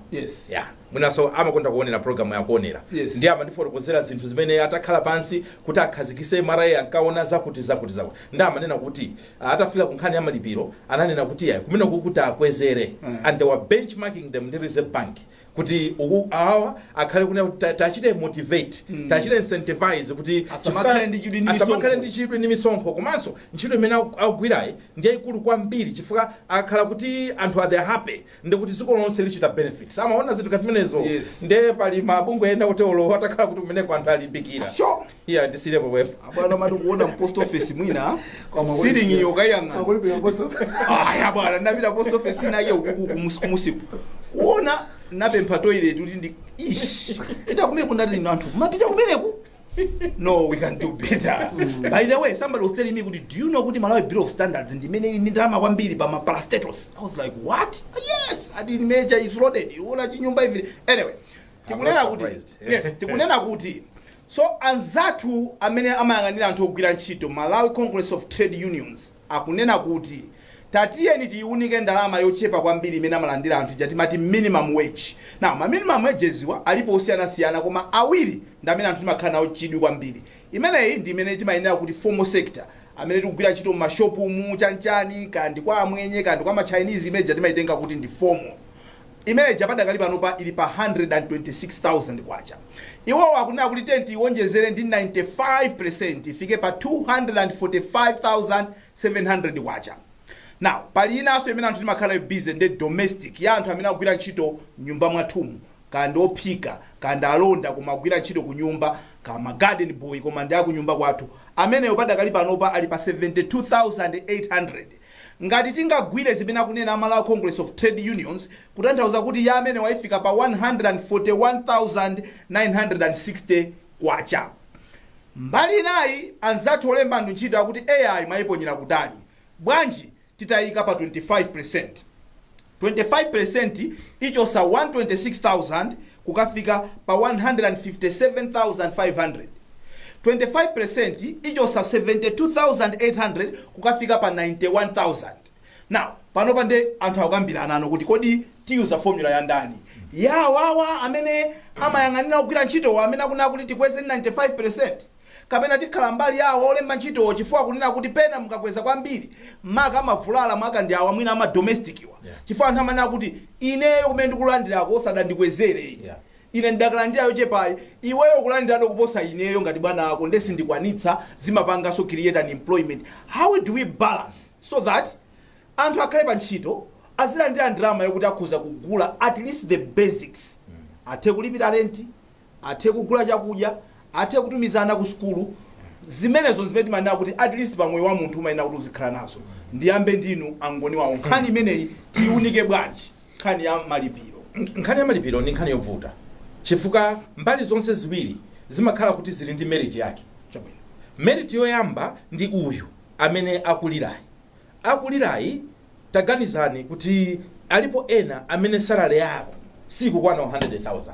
Yeah, mwinaso amakonda kuonera program yakuonera. Ndiye amandifotokozera zinthu zimene atakhala pansi kuti akhazikise MRA ankaona zakuti zakuti zakuti. Ndi amanena kuti atafika ku nkhani ya malipiro, ananena kuti yayi, kumene kukuti akwezere, and they were benchmarking them ndi Reserve Bank kuti uku awa akhale kunena kuti tachite motivate, tachite incentivize kuti Asamakhale ndi chidwi ndi asamakhale misonkho. ndi chidwi ndi misonkho, komanso ntchito imene akugwirayi ndi yayikulu kwambiri, chifukwa akhala kuti anthu are happy, ndikuti dziko lonse lichita benefit. Amaona zinthu kazimenezo. Nde pali mabungwe ena otolo atakhala kuti kumeneko anthu alimbikira. Iya, ndisirepo pwepo. Abwana, mati kuona mpost office mwina ceiling iyo kayang'ana. Akulipira post office. Aya bwana, ndapita post office inake ukuku kumusiku, kuona napempha toilet kuti ndi ish pita kumeneku, ndati ino anthu mapita kumeneku, no, we can do better. By the way, somebody was telling me kuti, "Do you know kuti Malawi Bureau of Standards ndimene ili ndi ndalama kwambiri pa ma parastatals?" I was like, "What?" "Yes," ati, "major is loaded, uona chinyumba ivi." Anyway, tikunena Not kuti surprised. Yes, tikunena kuti so anzathu amene amayang'anira anthu ogwira ntchito, Malawi Congress of Trade Unions, akunena kuti tatiyeni tiyiunike ndalama yochepa kwambiri imene amalandira anthu ija timati minimum wage. Now, ma minimum wages wa alipo osiyanasiyana, koma awiri ndi amene anthu timakhala nawo chidwi kwambiri. Imeneyi ndi imene timayenera kuti formal sector, amene tikugwira ntchito m'mashopu mu chanchani, kandi kwa amwenye, kandi kwa ma Chinese, imene timayitenga kuti ndi formal. Imene padakali panopa ili pa 126,000 kwacha. Iwowo akunena kuti tenti iwonjezere ndi 95%, ifike pa 245,700 kwacha. Now, pali inanso imene anthu timakhala busy, ndi domestic, ya anthu amene akugwira ntchito nyumba mwathumu, kandi ophika, kandi alonda, koma agwira ntchito ku nyumba, kama garden boy, koma ndi akunyumba kwathu, ameneyo padakali panopa ali pa 72,800. Ngati tingagwire zimene akunena Amalawi Congress of Trade Unions, kutanthauza kuti ya amene waifika pa 141,960 kwacha. Mbali inayi, anzathu olemba anthu ntchito akuti AI mwayiponyera kutali, bwanji titayika pa 25? 25% ichosa 126,000 kukafika pa 157,500. 25% ichosa 72,800 kukafika pa 91,000. Now, panopa nde anthu akukambirana ano kuti kodi tiyuza formula ya ndani? Yawawa amene amayang'anira kugwira ntchitowo, amene akunena kuti tikweze 95%, kapena tikhala mbali yawo olemba ntchitowo, chifukwa kunena kuti pena mukakweza kwambiri maka amavulala, maka ndi awa mwina ama domestic wa, chifukwa anthu amanena kuti ineyo kumene ndikulandirako osadandikwezere, ine ndakalandira yochepayi, iweyo kulandirado kuposa ineyo ngati bwana ako, ndesi ndikwanitsa, zimapanganso create unemployment. How do we balance so that anthu akhale pa ntchito, azilandira ndalama yokuti akhoza kugula at least the basics, athe kulipira renti, athe kugula chakudya, athe kutumiza ana ku sukulu, zimenezo zimene timanena kuti at least pamoyo wa munthu umayenera kuti uzikhala nazo? Ndiyambe ndinu angoni wawo. Nkhani imeneyi tiyiunike bwanji, nkhani ya malipiro? Nkhani ya malipiro ndi nkhani yovuta, chifukwa mbali zonse ziwiri zimakhala kuti zili ndi merit yake. Merit yoyamba ndi uyu amene akulirayi. Akulirayi, taganizani kuti alipo ena amene salary yawo sikukwana 100,000.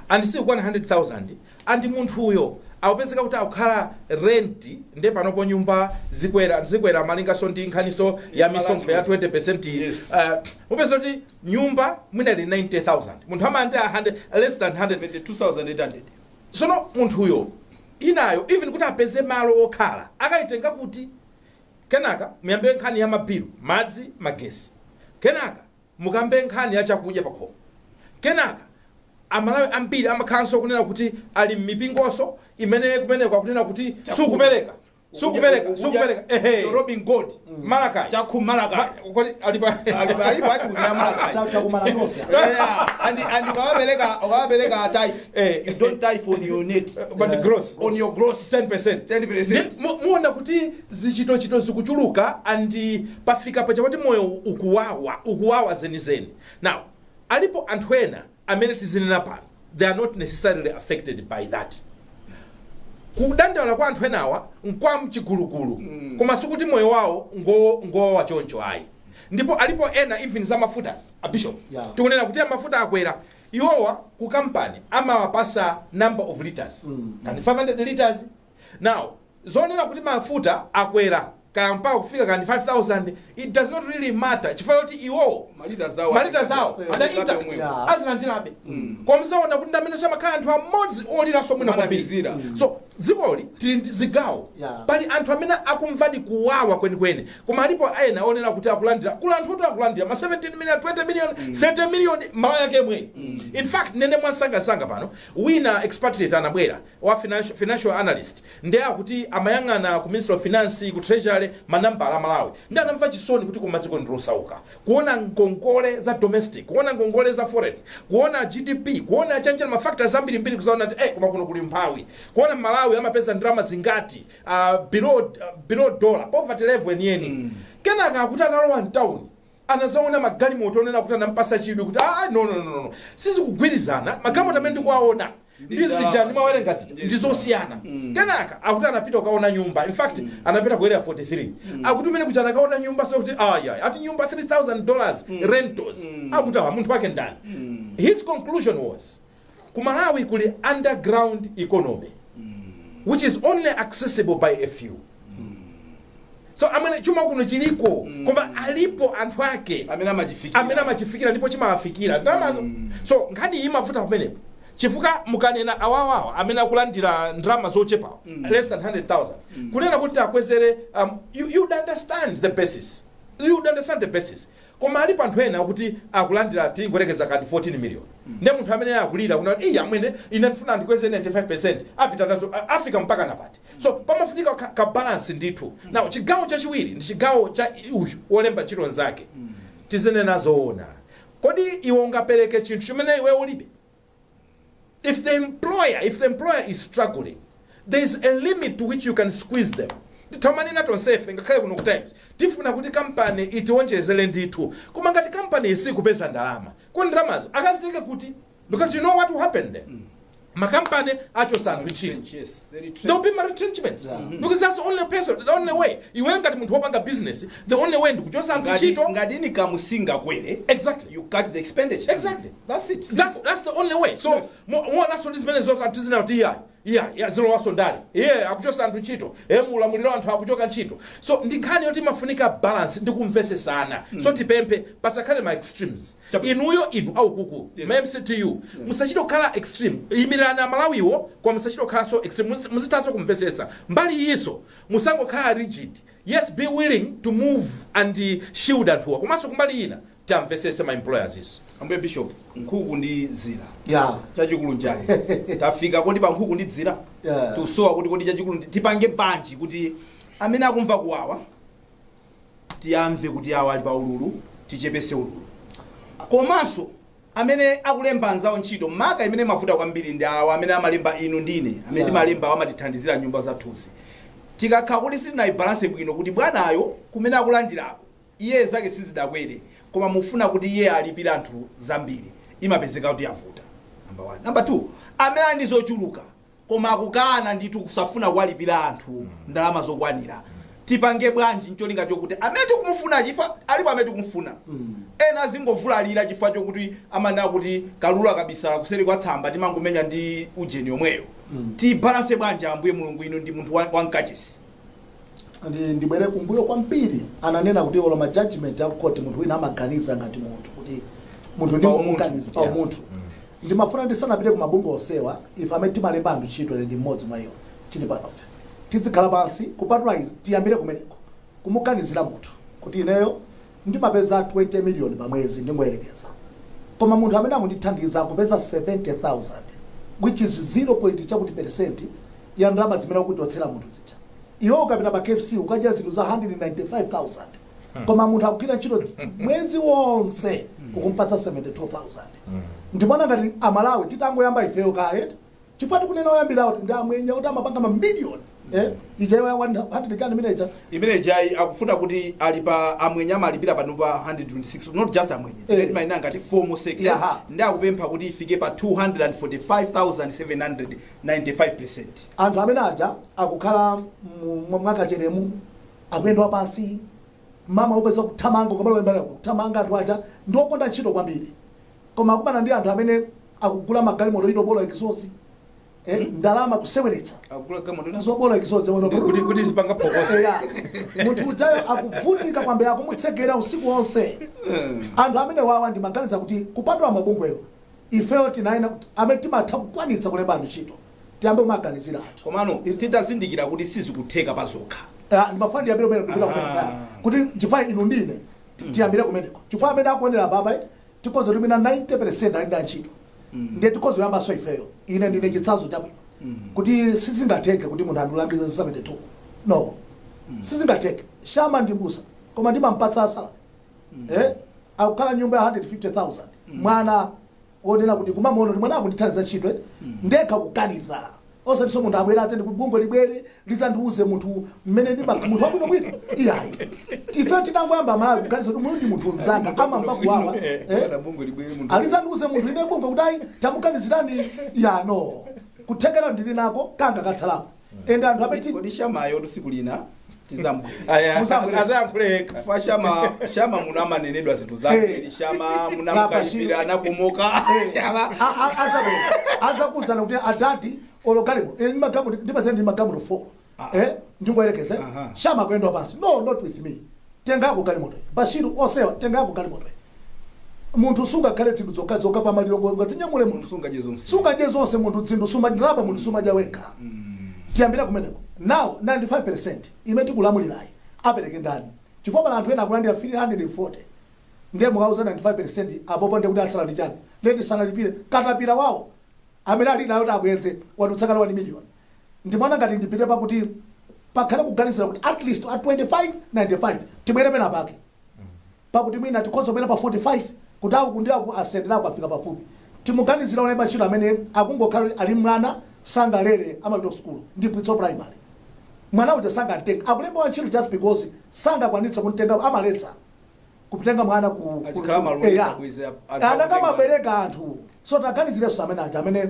And sikukwana 100,000, and munthuyo akupezeka kuti akukhala rent, nde panopo nyumba zikwera, zikwera malingaso ndi nkhaniso ya misonkho ya 20%. Mupeza kuti nyumba mwina ili 90,000, munthu amalandira 100, less than 100. 72,800. Sono munthuyo inayo, even kuti apeze malo okhala, akayitenga kuti Kenaka muyambe nkhani ya mabilu, madzi, magesi. Kenaka mukambe nkhani ya chakudya pakhomo. Kenaka Amalawi ambiri amakhalanso kunena kuti ali mmipingonso imene kumeneko akunena kuti sukupereka, sukupereka, sukupereka, ehe. You're robbing God. Malakai. Chakumalaka. Kodi alipa? Alipo atiuzira Malakai. Takumana tonse. Yeah, and ukamapereka tithe, you don't tithe on your net, but the gross. On your gross. 10%. 10%. Muona kuti zichitochito zikuchuluka and pafika pacha kuti moyo ukuwawa, ukuwawa zenizeni. Now alipo anthu ena amene tizinena pano, they are not necessarily affected by that. Kudandaula kwa anthu enawa nkwa mchigulugulu, koma sikuti moyo wawo ngowawa choncho ayi. Ndipo alipo ena, even za mafutas, a bishop, tikunena kuti amafuta akwera, iwowa ku kampani amawapasa number of liters, kani 500 liters. Now zonena kuti mafuta akwera kaya mpaka kufika kani 5000, it does not really matter chifukwa choti iwowo malita zawo malita zawo ada ada intact, azilandirabe. Koma muzaona kuti ndamene amakhala anthu amodzi oliranso mwina kwambiri. Manamizira. So dzikoli tili ndi zigawo. Pali anthu amene akumvadi kuwawa kwenikweni, koma alipo ena onena kuti akulandira, kula anthu oti akulandira ma 17 million, 20 million, 30 million malo yake yemweyi. In fact, nene mwansangasanga pano wina expatriate anabwera wa financial analyst, ndiye akuti amayang'ana ku Ministry of Finance, ku Treasury, manambala a Malawi, ndi anamva chisoni kuti kumaziko ndilosauka, kuona ngongole za domestic, kuona ngongole za foreign, kuona GDP, kuona chanjana, ma factors ambirimbiri, kuzaona kuti koma kuno kuli mphawi, kuona Malawi amapeza ndalama zingati, below dollar poverty level yeniyeni. Kenaka akuti atalowa mtown anazaona magalimoto onena kuti anampasa chidwi kuti, ah, no, no, no, no, sizikugwirizana, magalimoto amene ndikuwaona ndi zija ndimawerenga zija ndizosiyana. Kenaka akuti anapita kukaona nyumba. In fact, anapita ku Area 43. Akuti umene kuti anakaona nyumba, so kuti aya ati nyumba $3000 rentals. Akuti awa munthu wake ndani? His conclusion was, ku Malawi kuli underground economy which is only accessible by a few. So amene chuma kuno chiliko, koma alipo anthu ake amene amachifikira. Amene amachifikira, ndipo chimawafikira ndalamazo. So nkhani iyi imavuta pamenepo, chifukwa mukanena awawawa amene akulandira ndalama zochepawa, less than 100,000, kunena kuti akwezere, you'd understand the basis, you'd understand the basis. Koma alipo anthu ena akuti akulandira, tingorekeza kati 14 million, ndiye munthu amene akulira kuna kuti iya amwene, ine ndifuna ndikweze 95%, apita nazo afika mpaka napati? So pamafunika ka balance ndithu. Now chigawo chachiwiri ndi chigawo cha uyu wolemba ntchito nzake. Tizinena zoona, kodi iwe ungapereke chinthu chimene iwe ulibe? If the employer is struggling, there is a limit to which you can squeeze them. Titamanena tonsefe, ngakhale kuno ku Times tifuna kuti kampani itionjezere ndithu, koma ngati kampani isikupeza ndalama, kodi ndalamazo akazitenge kuti? Because you know what will happen then? Makampani achosa anthu ntchito. Yes, very There will be retrenchments because that's the only person, the only way. Iwe ngati munthu wopanga business, the only way ndikuchosa anthu ngati ntchito. Ngati income singakwere, you cut the expenditure. That's it. That's the only way. So muonanso ndi zimene zonse anthu zina kuti iya iya iya, zilowaso ndale, iye akuchosa anthu ntchito, e mulamuliro anthu akuchoka ntchito. So ndi nkhani yoti imafunika balance ndi kumvesesana. So tipemphe pasakhale ma extremes. Inuyo, inu aukuku, ma MCTU, musachite kukhala extreme. Imirani Amalawiwo, koma musachite kukhalanso extreme. Muzithanso kumvesesa mbali iyiso, musangokhala rigid. Yes, be willing to move and shield anthuwa, komanso kumbali ina tamvesese ma employers iso. Ambuye Bishop, nkhuku ndi dzira, chachikulu njani? Tafika kodi pa nkhuku ndi dzira? Tusowa kuti kodi chachikulu tipange bwanji kuti amene akumva kuwawa tiyamve kuti awa ali pa ululu, tichepese ululu, komanso amene akulemba anzawo ntchito, maka imene mavuta kwambiri ndi awa amene amalemba, inu ndine amene timalemba, amatithandizira nyumba zathuzi. Tikakhala kuti sitinayibalanse bwino kuti bwanayo kumene akulandirako iye zake sizidakwere, koma mufuna kuti iye alipire anthu zambiri, imapezeka kuti yavuta, number one. Number two, amene ali ndi zochuluka koma akukana ndithu kusafuna kuwalipira anthu ndalama zokwanira, tipange bwanji ncholinga chokuti amene tikumufuna, chifukwa alipo amene tikumufuna, ena azingovulalira chifukwa chokuti amanena kuti kalulu akabisala kuseri kwa tsamba, timangomenya ndi ujeni yomweyo? Tibalanse bwanji, Ambuye Mulungu? Inu ndi munthu wamkachisi. Ndibwere kumbuyo kwambiri. Ananena kuti olo ma judgment aku court, munthu wina amaganiza ngati munthu, kuti munthu ndi Pa umunthu. muganiza pa umunthu. Ndimafuna ndisanapite ku mabungwe onsewa, ife amene timalemba anthu ntchito, ine ndi mmodzi mwa iwo, chili panofe, tizikhala pansi kupatula izi, tiyambire kumeneko. Kumuganizira munthu kuti ineyo ndimapeza 20 million pa mwezi, ndingoyerekeza, koma munthu amene akundithandiza akupeza 70,000, which is 0 point chakuti percent ya ndalama zimene akuchotsera munthu zija. Iwe ukapita pa KFC ukadya zinthu za 195,000, koma munthu akugwira ntchito mwezi wonse ukumpatsa 72,000. Ndimona ngati Amalawi titangoyamba ifeyo kaye, chifukwa tikunena oyambirawo ndi amwenye kuti amapanga mamiliyoni, ija ya 100 chani manager. Imene jayi akufuna kuti ali pa amwenye amalipira pano pa 126, not just amwenye, mayina ngati formal sector. Ndi akupempha kuti ifike pa 245,795%. Anthu amene aja akukhala mwakacheremu, akuyenda pansi, mama upeza kuthamanga ukabala kuthamanga. Anthu aja ndi okonda ntchito kwambiri, koma akumana ndi anthu amene akugula magalimoto inobola exhaust, ndalama kuseweretsa. Akugula galimoto zobola exhaust. Kuti zipanga phokoso. Eya, munthu ujayo akuvutika kwambiri, akumutsekera usiku wonse. Anthu amene wawa ndimaganiza kuti kupatula mabungwewa, ifeyo tinaena amene timatha kukwanitsa kulemba anthu ntchito, tiyambe kumaganizira anthu. Komano titazindikira kuti sizikutheka pazokha. Ah, ndimafuna ndiyambire kumene ndikupita kumene, kuti chifukwa inu ndine tiyambire kumeneko, chifukwa amene akuonera baba tikonza kuti mina 90% ali ndi ntchito, ndiye tikonza kuyambanso ifeyo. Ine ndine chitsanzo chabwino kuti sizingatheke kuti munthu andilangize 72, no, sizingatheke. Shama ndi mbusa, koma ndimampatsa salary, akukhala nyumba ya 150,000. Mwana wonena kuti kumamuona kuti mwana akundithandiza ntchito, ndekha kukaniza, osatinso munthu abwere atende kuti bungwe libwere lizandiuze munthu mmene ndima munthu wabwinobwino. Iyayi, ife tinangoyamba Malawi kuganiza kuti muyu ndi munthu mzanga, amamva kuwawa, Bungwe libwere munthu. Alizandiuze munthu ine bungwe kuti ayi, tamuganizirani yano kuthekera ndili nako kanga katsalako ende anthu amene Kodi Shamayo tsiku lina tizambweza? Aya, Muzambweza. azayankhule yekha. Fa Shama, Shama muno amanenedwa zinthu zambiri. Shama munamukalipira, anakomoka Shama. Azabwera azakuuzana kuti adati olo galimoto ine ndimagamulo ndipazene ndi magamulo 4, ndingoyerekeza. Shama akuyenda pansi, no, not with me, tengako galimoto. Bashiru osewa, tengako galimoto. Munthu sungakhale zinthu zokha zokha pamaliro ngazinyamule munthu. Sungadye zonse. Sungadye zonse munthu, zinthu sumadya, munthu sumadya wekha. Tiyambira kumeneko. Now 95% imene tikulamulirayi apereke ndani? Chifukwa pala anthu ena akulandira 340, ndiye mukauza 95% apopo, ndiye kuti atsala ndi chani? Leti sanalipire katapira wawo amene ali nayo kuti abweze wadutsakale 1 million. Ndimona ngati ndipite pakuti pakhale kuganizira kuti at least at 25 95 tibwere pena pake, pakuti mwina tikhoza kubwera pa 45 kuti aku ndi aku asenderako afika pafupi. Timuganizira olemba ntchito amene akungokhala kuti ali mwana sangalere, amapita ku sukulu ndi Pwitso Primary, mwana uja sangamtenga, akulemba wantchito just because sangakwanitse kumtenga, amaletsa kutenga mwana ku Achikhala maluleka bwezi anthu Anakamabereka anthu. So taganizirenso amene aja amene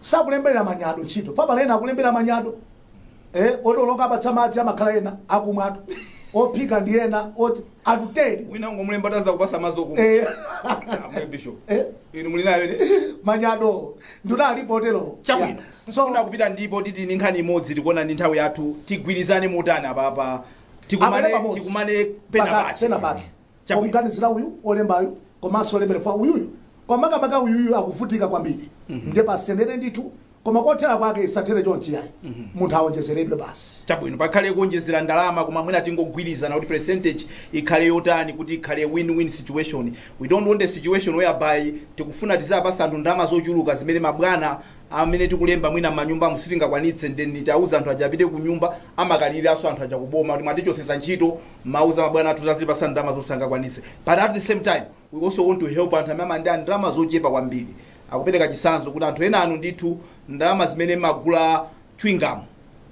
sakulembera manyado ntchito. Pabala ena akulembera manyado, oti apatsa madzi amakhala ena akumwatu, ophika ndi ena, oti atuteri. Wina ungomulemba taza kupasa madzi okumwa. Amwe Bishop. Inu muli nayo ne? Manyado nduna alipo otero. Chabwino. So so kupita ndipo titi ni nkhani imodzi, tikuona ndi nthawi yathu, tigwirizane motani apapa? Tikumane Abwere pamodzi. Tikumane pena pake. Pena pake. Chabwino. Omuganizira uyu olembayu komanso olembera fa uyuyu, komakamaka uyuyu akuvutika kwambiri, ndiye pasendere ndithu, koma kothera kwake isathere chonchi yayi, munthu awonjezeredwe basi. Chabwino, pakhale kuonjezera ndalama, koma mwina tingogwirizana kuti percentage ikhale yotani kuti ikhale win-win situation. We don't want a situation whereby tikufuna tizapasa anthu ndalama zochuluka zimene mabwana amene tikulemba mwina m'manyumba sitingakwanitse, then tauza anthu aja apite ku nyumba, amakaliriranso anthu aja kuboma kuti mwatichosesa ntchito, mauza mabwana athu tazipasa ndalama zosangakwanitse. But at the same time we also want to help anthu amene amandi ndalama zochepa kwambiri. Akupereka chitsanzo kuti anthu ena anu ndithu ndalama zimene magula chewing gum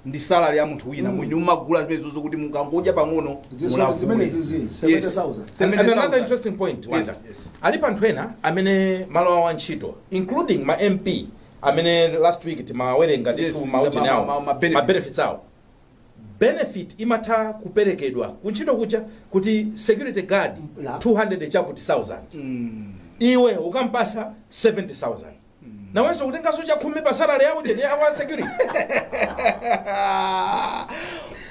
ndi salary ya munthu wina, mwini mumagula zimene zozo kuti mukangodya pang'ono. Zisoni zimene zizi, 70,000. And another interesting point, Wanda. Yes. Alipo anthu ena amene malo awo antchito, including ma MP amene last week timawerenga ndithu maucheni awo, ma benefits. Ma benefits awo, benefit imatha kuperekedwa kuntchito kuja kuti security guard 200 chakuti 1000, iwe ukampasa 70,000, nawenso kutenganso chakhumi pa salary yawo cheni yawo security.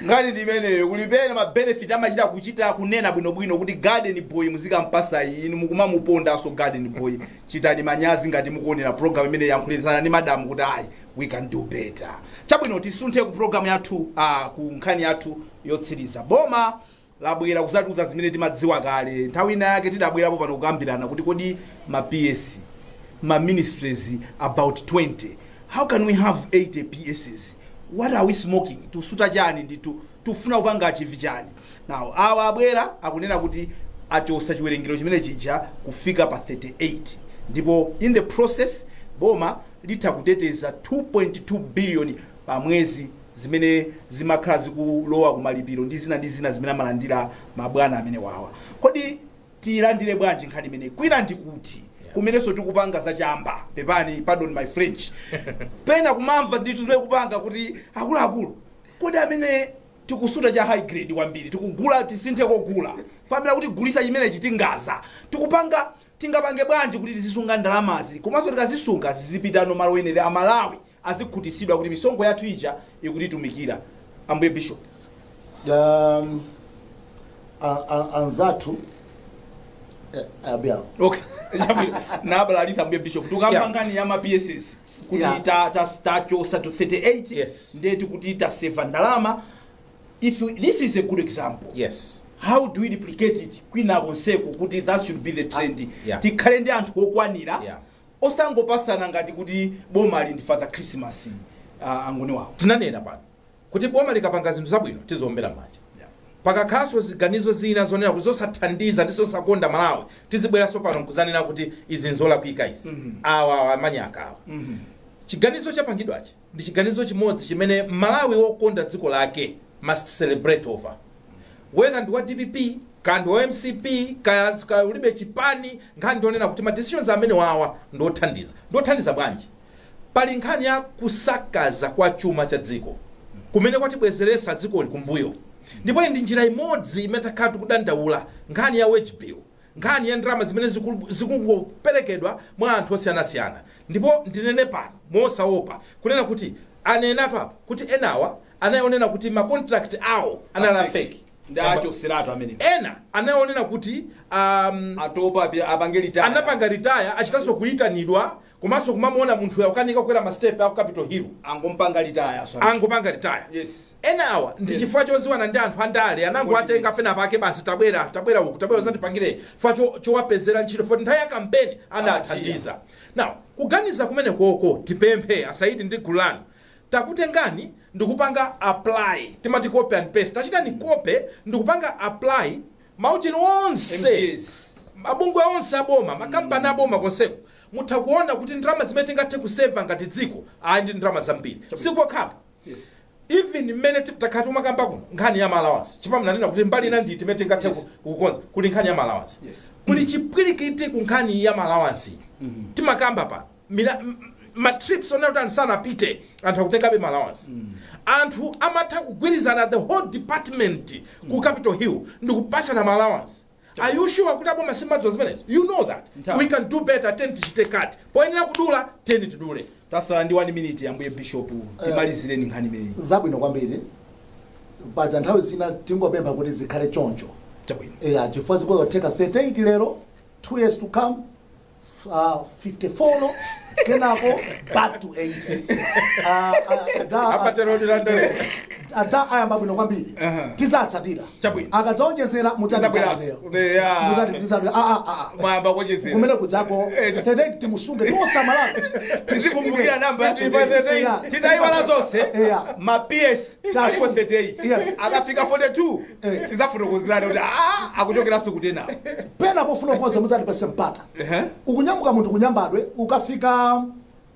Ngati ndimeneyo kulipena ma benefit amachita kuchita kunena bwinobwino kuti garden boy muzikampasa, inu mukumamupondanso garden boy. Chitani manyazi ngati mukuonera program imene yankhulizana ndi madamu kuti ayi, we can do better. Chabwino, tisunthe ku program yathu, ku nkhani yathu yotsiriza. Boma Labwera kuzatiuza zimene timadziwa kale. Nthawi ina yake tidabwerapo pano kukambirana kuti kodi ma PS, ma ministries about 20, how can we have 80 PSs? What are we smoking? Tusuta chani ndithu? Tufuna kupanga achieve chani? Now awa abwera akunena kuti achosa chiwerengero chimene chija kufika pa 38, ndipo in the process boma litha kuteteza 2.2 billion pa mwezi zimene zimakhala zikulowa kumalipiro ndi zina ndi zina zimene amalandira mabwana amene wawa. Kodi tiyilandire bwanji nkhani imene? Kwina ndikuti kumenenso tikupanga zachamba, pepani, pardon my French, pena kumamva ndithu zimene kupanga kuti akuluakulu, kodi amene tikusuta cha high grade kwambiri, tikugula, tisinthe kogula famila kuti gulisa chimene chitingaza, tikupanga, tingapange bwanji kuti tizisunga ndalamazi, komanso tikazisunga zizipitano malo oyenera, Amalawi azikhutisidwa kuti misonkho yathu ija ikutitumikira? Ambuye Bishop. Anzathu abiawo. Okay, chabwino, nabalalisa Ambuye Bishop. Tikamba nkhani ya ma PSs kuti tachosa to 38, ndeti kuti taseva ndalama. If this is a good example, how do we replicate it kwina konseko kuti that should be the trend? Tikhale ndi anthu okwanira, osangopasana ngati kuti boma ali ndi Father Christmas, angoni wawo. Tinanena pano kuti boma likapanga zinthu zabwino tizombera manja. Pakakhalanso ziganizo zina zonena kuti zosathandiza ndi zosakonda Malawi, tizibweranso pano nkuzanena kuti izi nzolakwika izi. Awa amanyaka awa. Chiganizo chapangidwachi ndi chiganizo chimodzi chimene Malawi wokonda dziko lake must celebrate over, whether ndi wa DPP kaya ndi wa MCP, kaya ulibe chipani. Nkhani ndionena kuti ma decisions amene wawa ndiothandiza. Ndiothandiza bwanji? Pali nkhani ya kusakaza kwa chuma cha dziko kumene kwatibwezeresa dzikoli kumbuyo, ndipo iyi ndi njira imodzi imene takhala tikudandaula, nkhani ya wage bill, nkhani ya ndalama zimene zikungoperekedwa mwa anthu osiyanasiyana. Ndipo ndinene pano mosaopa kunena kuti anenatu apa kuti enawa anayonena kuti ma contract awo anali a fake. Ndi achoseratu amene. Ena anayonena kuti atopa, apange retire. Anapanga retire, achitanso kuyitanidwa komanso kumamuona munthu akukanika kukwera ma step aku Capitol Hill. Angompanga retire so. Angopanga retire. Ena awa ndi chifukwa choziwana ndi anthu andale, anangowatenga pena pake basi, "Tabwera, tabwera uku, tabwera uzandipangire," chifukwa chowapezera ntchito foti nthawi ya kampeni anathandiza. Now kuganiza kumene koko, tipemphe asaidi ndi gulu lanu, takutengani ndikupanga apply, timati copy and paste, tachitani copy ndikupanga apply maucheni onse, MGs. Mabungwe onse aboma, makampani aboma, konseko mutha kuona kuti ndalama zimene tingathe kuseva ngati dziko ayi ndi ndalama zambiri. Sikokhapo, even mmene takhala timakamba kuno nkhani ya allowance, chifukwa mnanena kuti mbali ina ndi timene tingathe kukonza, kuli nkhani ya allowance, kuli chipwirikiti ku nkhani ya allowance. Timakamba pa ma trips onena kuti anthu sanapite, anthu akutengabe ma allowance. Anthu amatha kugwirizana, the whole department ku Capitol Hill, ndikupasana ma allowance. Are you sure kuti aboma simadziwa zimenezo? You know that. Nthawi. We can do better. Teni tichite cut poyenera kudula, teni tidule. Tasala ndi 1 minute, Ambuye Bishop, timalizireni nkhani imeneyi. Zabwino kwambiri. Paja nthawi zina tingopempha kuti zikhale choncho. Eya, chifukwa zikuzotheka 38 lero, 2 years to come 54, kenako back to 80. Apatero tilandale. Ada ayamba bwino kwambiri. Tizatsatira. Akadzaonjezera Tizabweranso. Mudzati Mwayamba kuonjezera. Kumene kudzako 38 timusunge tosamalawi. Tizikumbukira namba ya Yeah. 38, titayiwala zonse. Ma PS alipo 38. Akafika 42, tizafotokozerani kuti akuchokeranso kutena. Pena pofuna kukonza mudzatipase mpata. Ukunyamuka munthu kunyambadwe, ukafika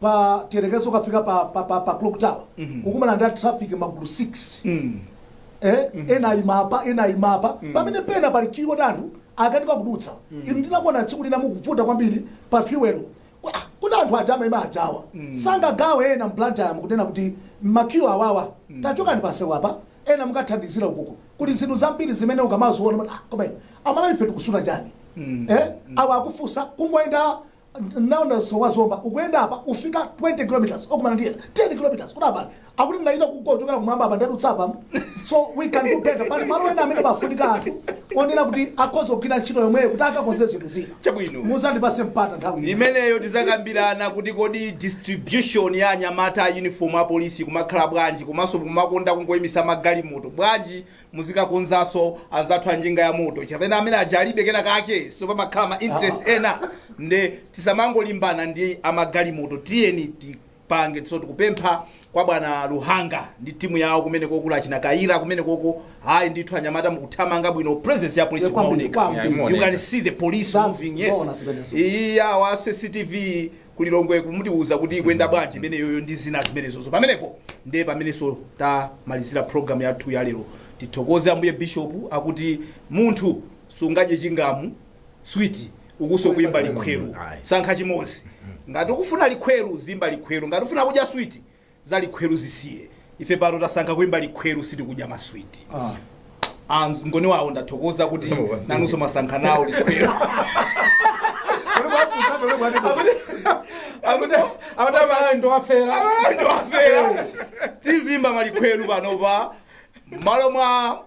pa tiyerekezo, ukafika pa Clock Tower, ukumana ndi traffic magulu 6. Ena ayimapa, ena ayimapa, pamene pena pali queue kuti anthu akanika kudutsa. Inu ndinakuona tsiku lina mukuvuta kwambiri pa fuel. Kuti anthu aja amayima ajawa sangagawe ena mBlantyre, mukunena kuti ma queue awawa tachokani pansewu apa, ena mukathandizira ukuku. Kuli zinthu zambiri zimene ukamaziona mati, "Ah, koma ino Amalawi ife tikusuna chani?" Awa akufunsa kungoyenda naona sowa Zomba, ukuyenda apa ufika 20 kilometers, okumana ndi ena 10 kilometers, kuti abale akuti ndinachita kuchokera kumwamba apa, ndadutsa apa. So we can do better. Pali malo ena amene pafunika anthu onena kuti akhoza kugwira ntchito yomweyo kuti akakonze zinthu zina. Chabwino. Muzandipase mpata nthawi ino. Imeneyo tizakambirana kuti kodi distribution ya anyamata a uniform a polisi kumakhala bwanji, komanso kumakonda kungoyimisa magalimoto bwanji, muzikakonzanso anzathu a njinga ya moto chapena amene aja alibe kena kake, so pamakhala ma interest ena, nde tisamangolimbana ndi amagalimoto. Tiyeni tipange. So tikupempha kwa bwana Luhanga ndi timu yawo kumene kokula achina Kaira kumene koko, hayi ndithu, anyamata mukuthamanga bwino, presence ya polisi Yeah, kwambiri, kumaoneka. kwambiri. You can see the police moving, yes. Zoona zimenezo. Iya, wa CCTV kulilongwe kumutiuza kuti ikwenda bwanji imeneyoyo ndi zina zimenezozo. Pamenepo ndiye pamenenso tamalizira program yathu ya lero. Tithokoze ambuye bishop, akuti munthu sungadye chingamu, switi, ukuso kuyimba likhweru. Ayi. Sankha chimodzi. Ngati ukufuna likhweru, zimba likhweru. Ngati ufuna kudya switi, za likhweru zisiye. Ife pano tasankha kuyimba likhweru, sitikudya maswiti. Ah, ngoni wawo, ndathokoza kuti nanunso masankha nawo likhweru. Akuti Amalawi ndiwafera. Ndiwafera. Tizimba malikhweru panopa malo mwa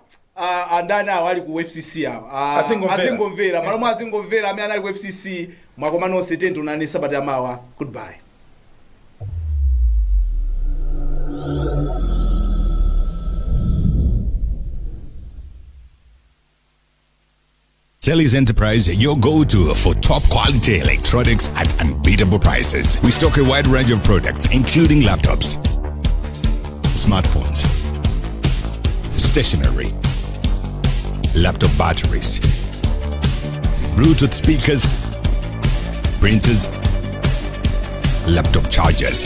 andani awo ali ku FCC awo. Azingomvera. Azingomvera. Malo mwa azingomvera amene anali ku FCC. Mwakoma nonse, tionane sabata yamawa. Goodbye. Selly's Enterprise, your go-to for top quality electronics at unbeatable prices. We stock a wide range of products, including laptops, smartphones, stationery, laptop batteries, Bluetooth speakers, printers, laptop chargers,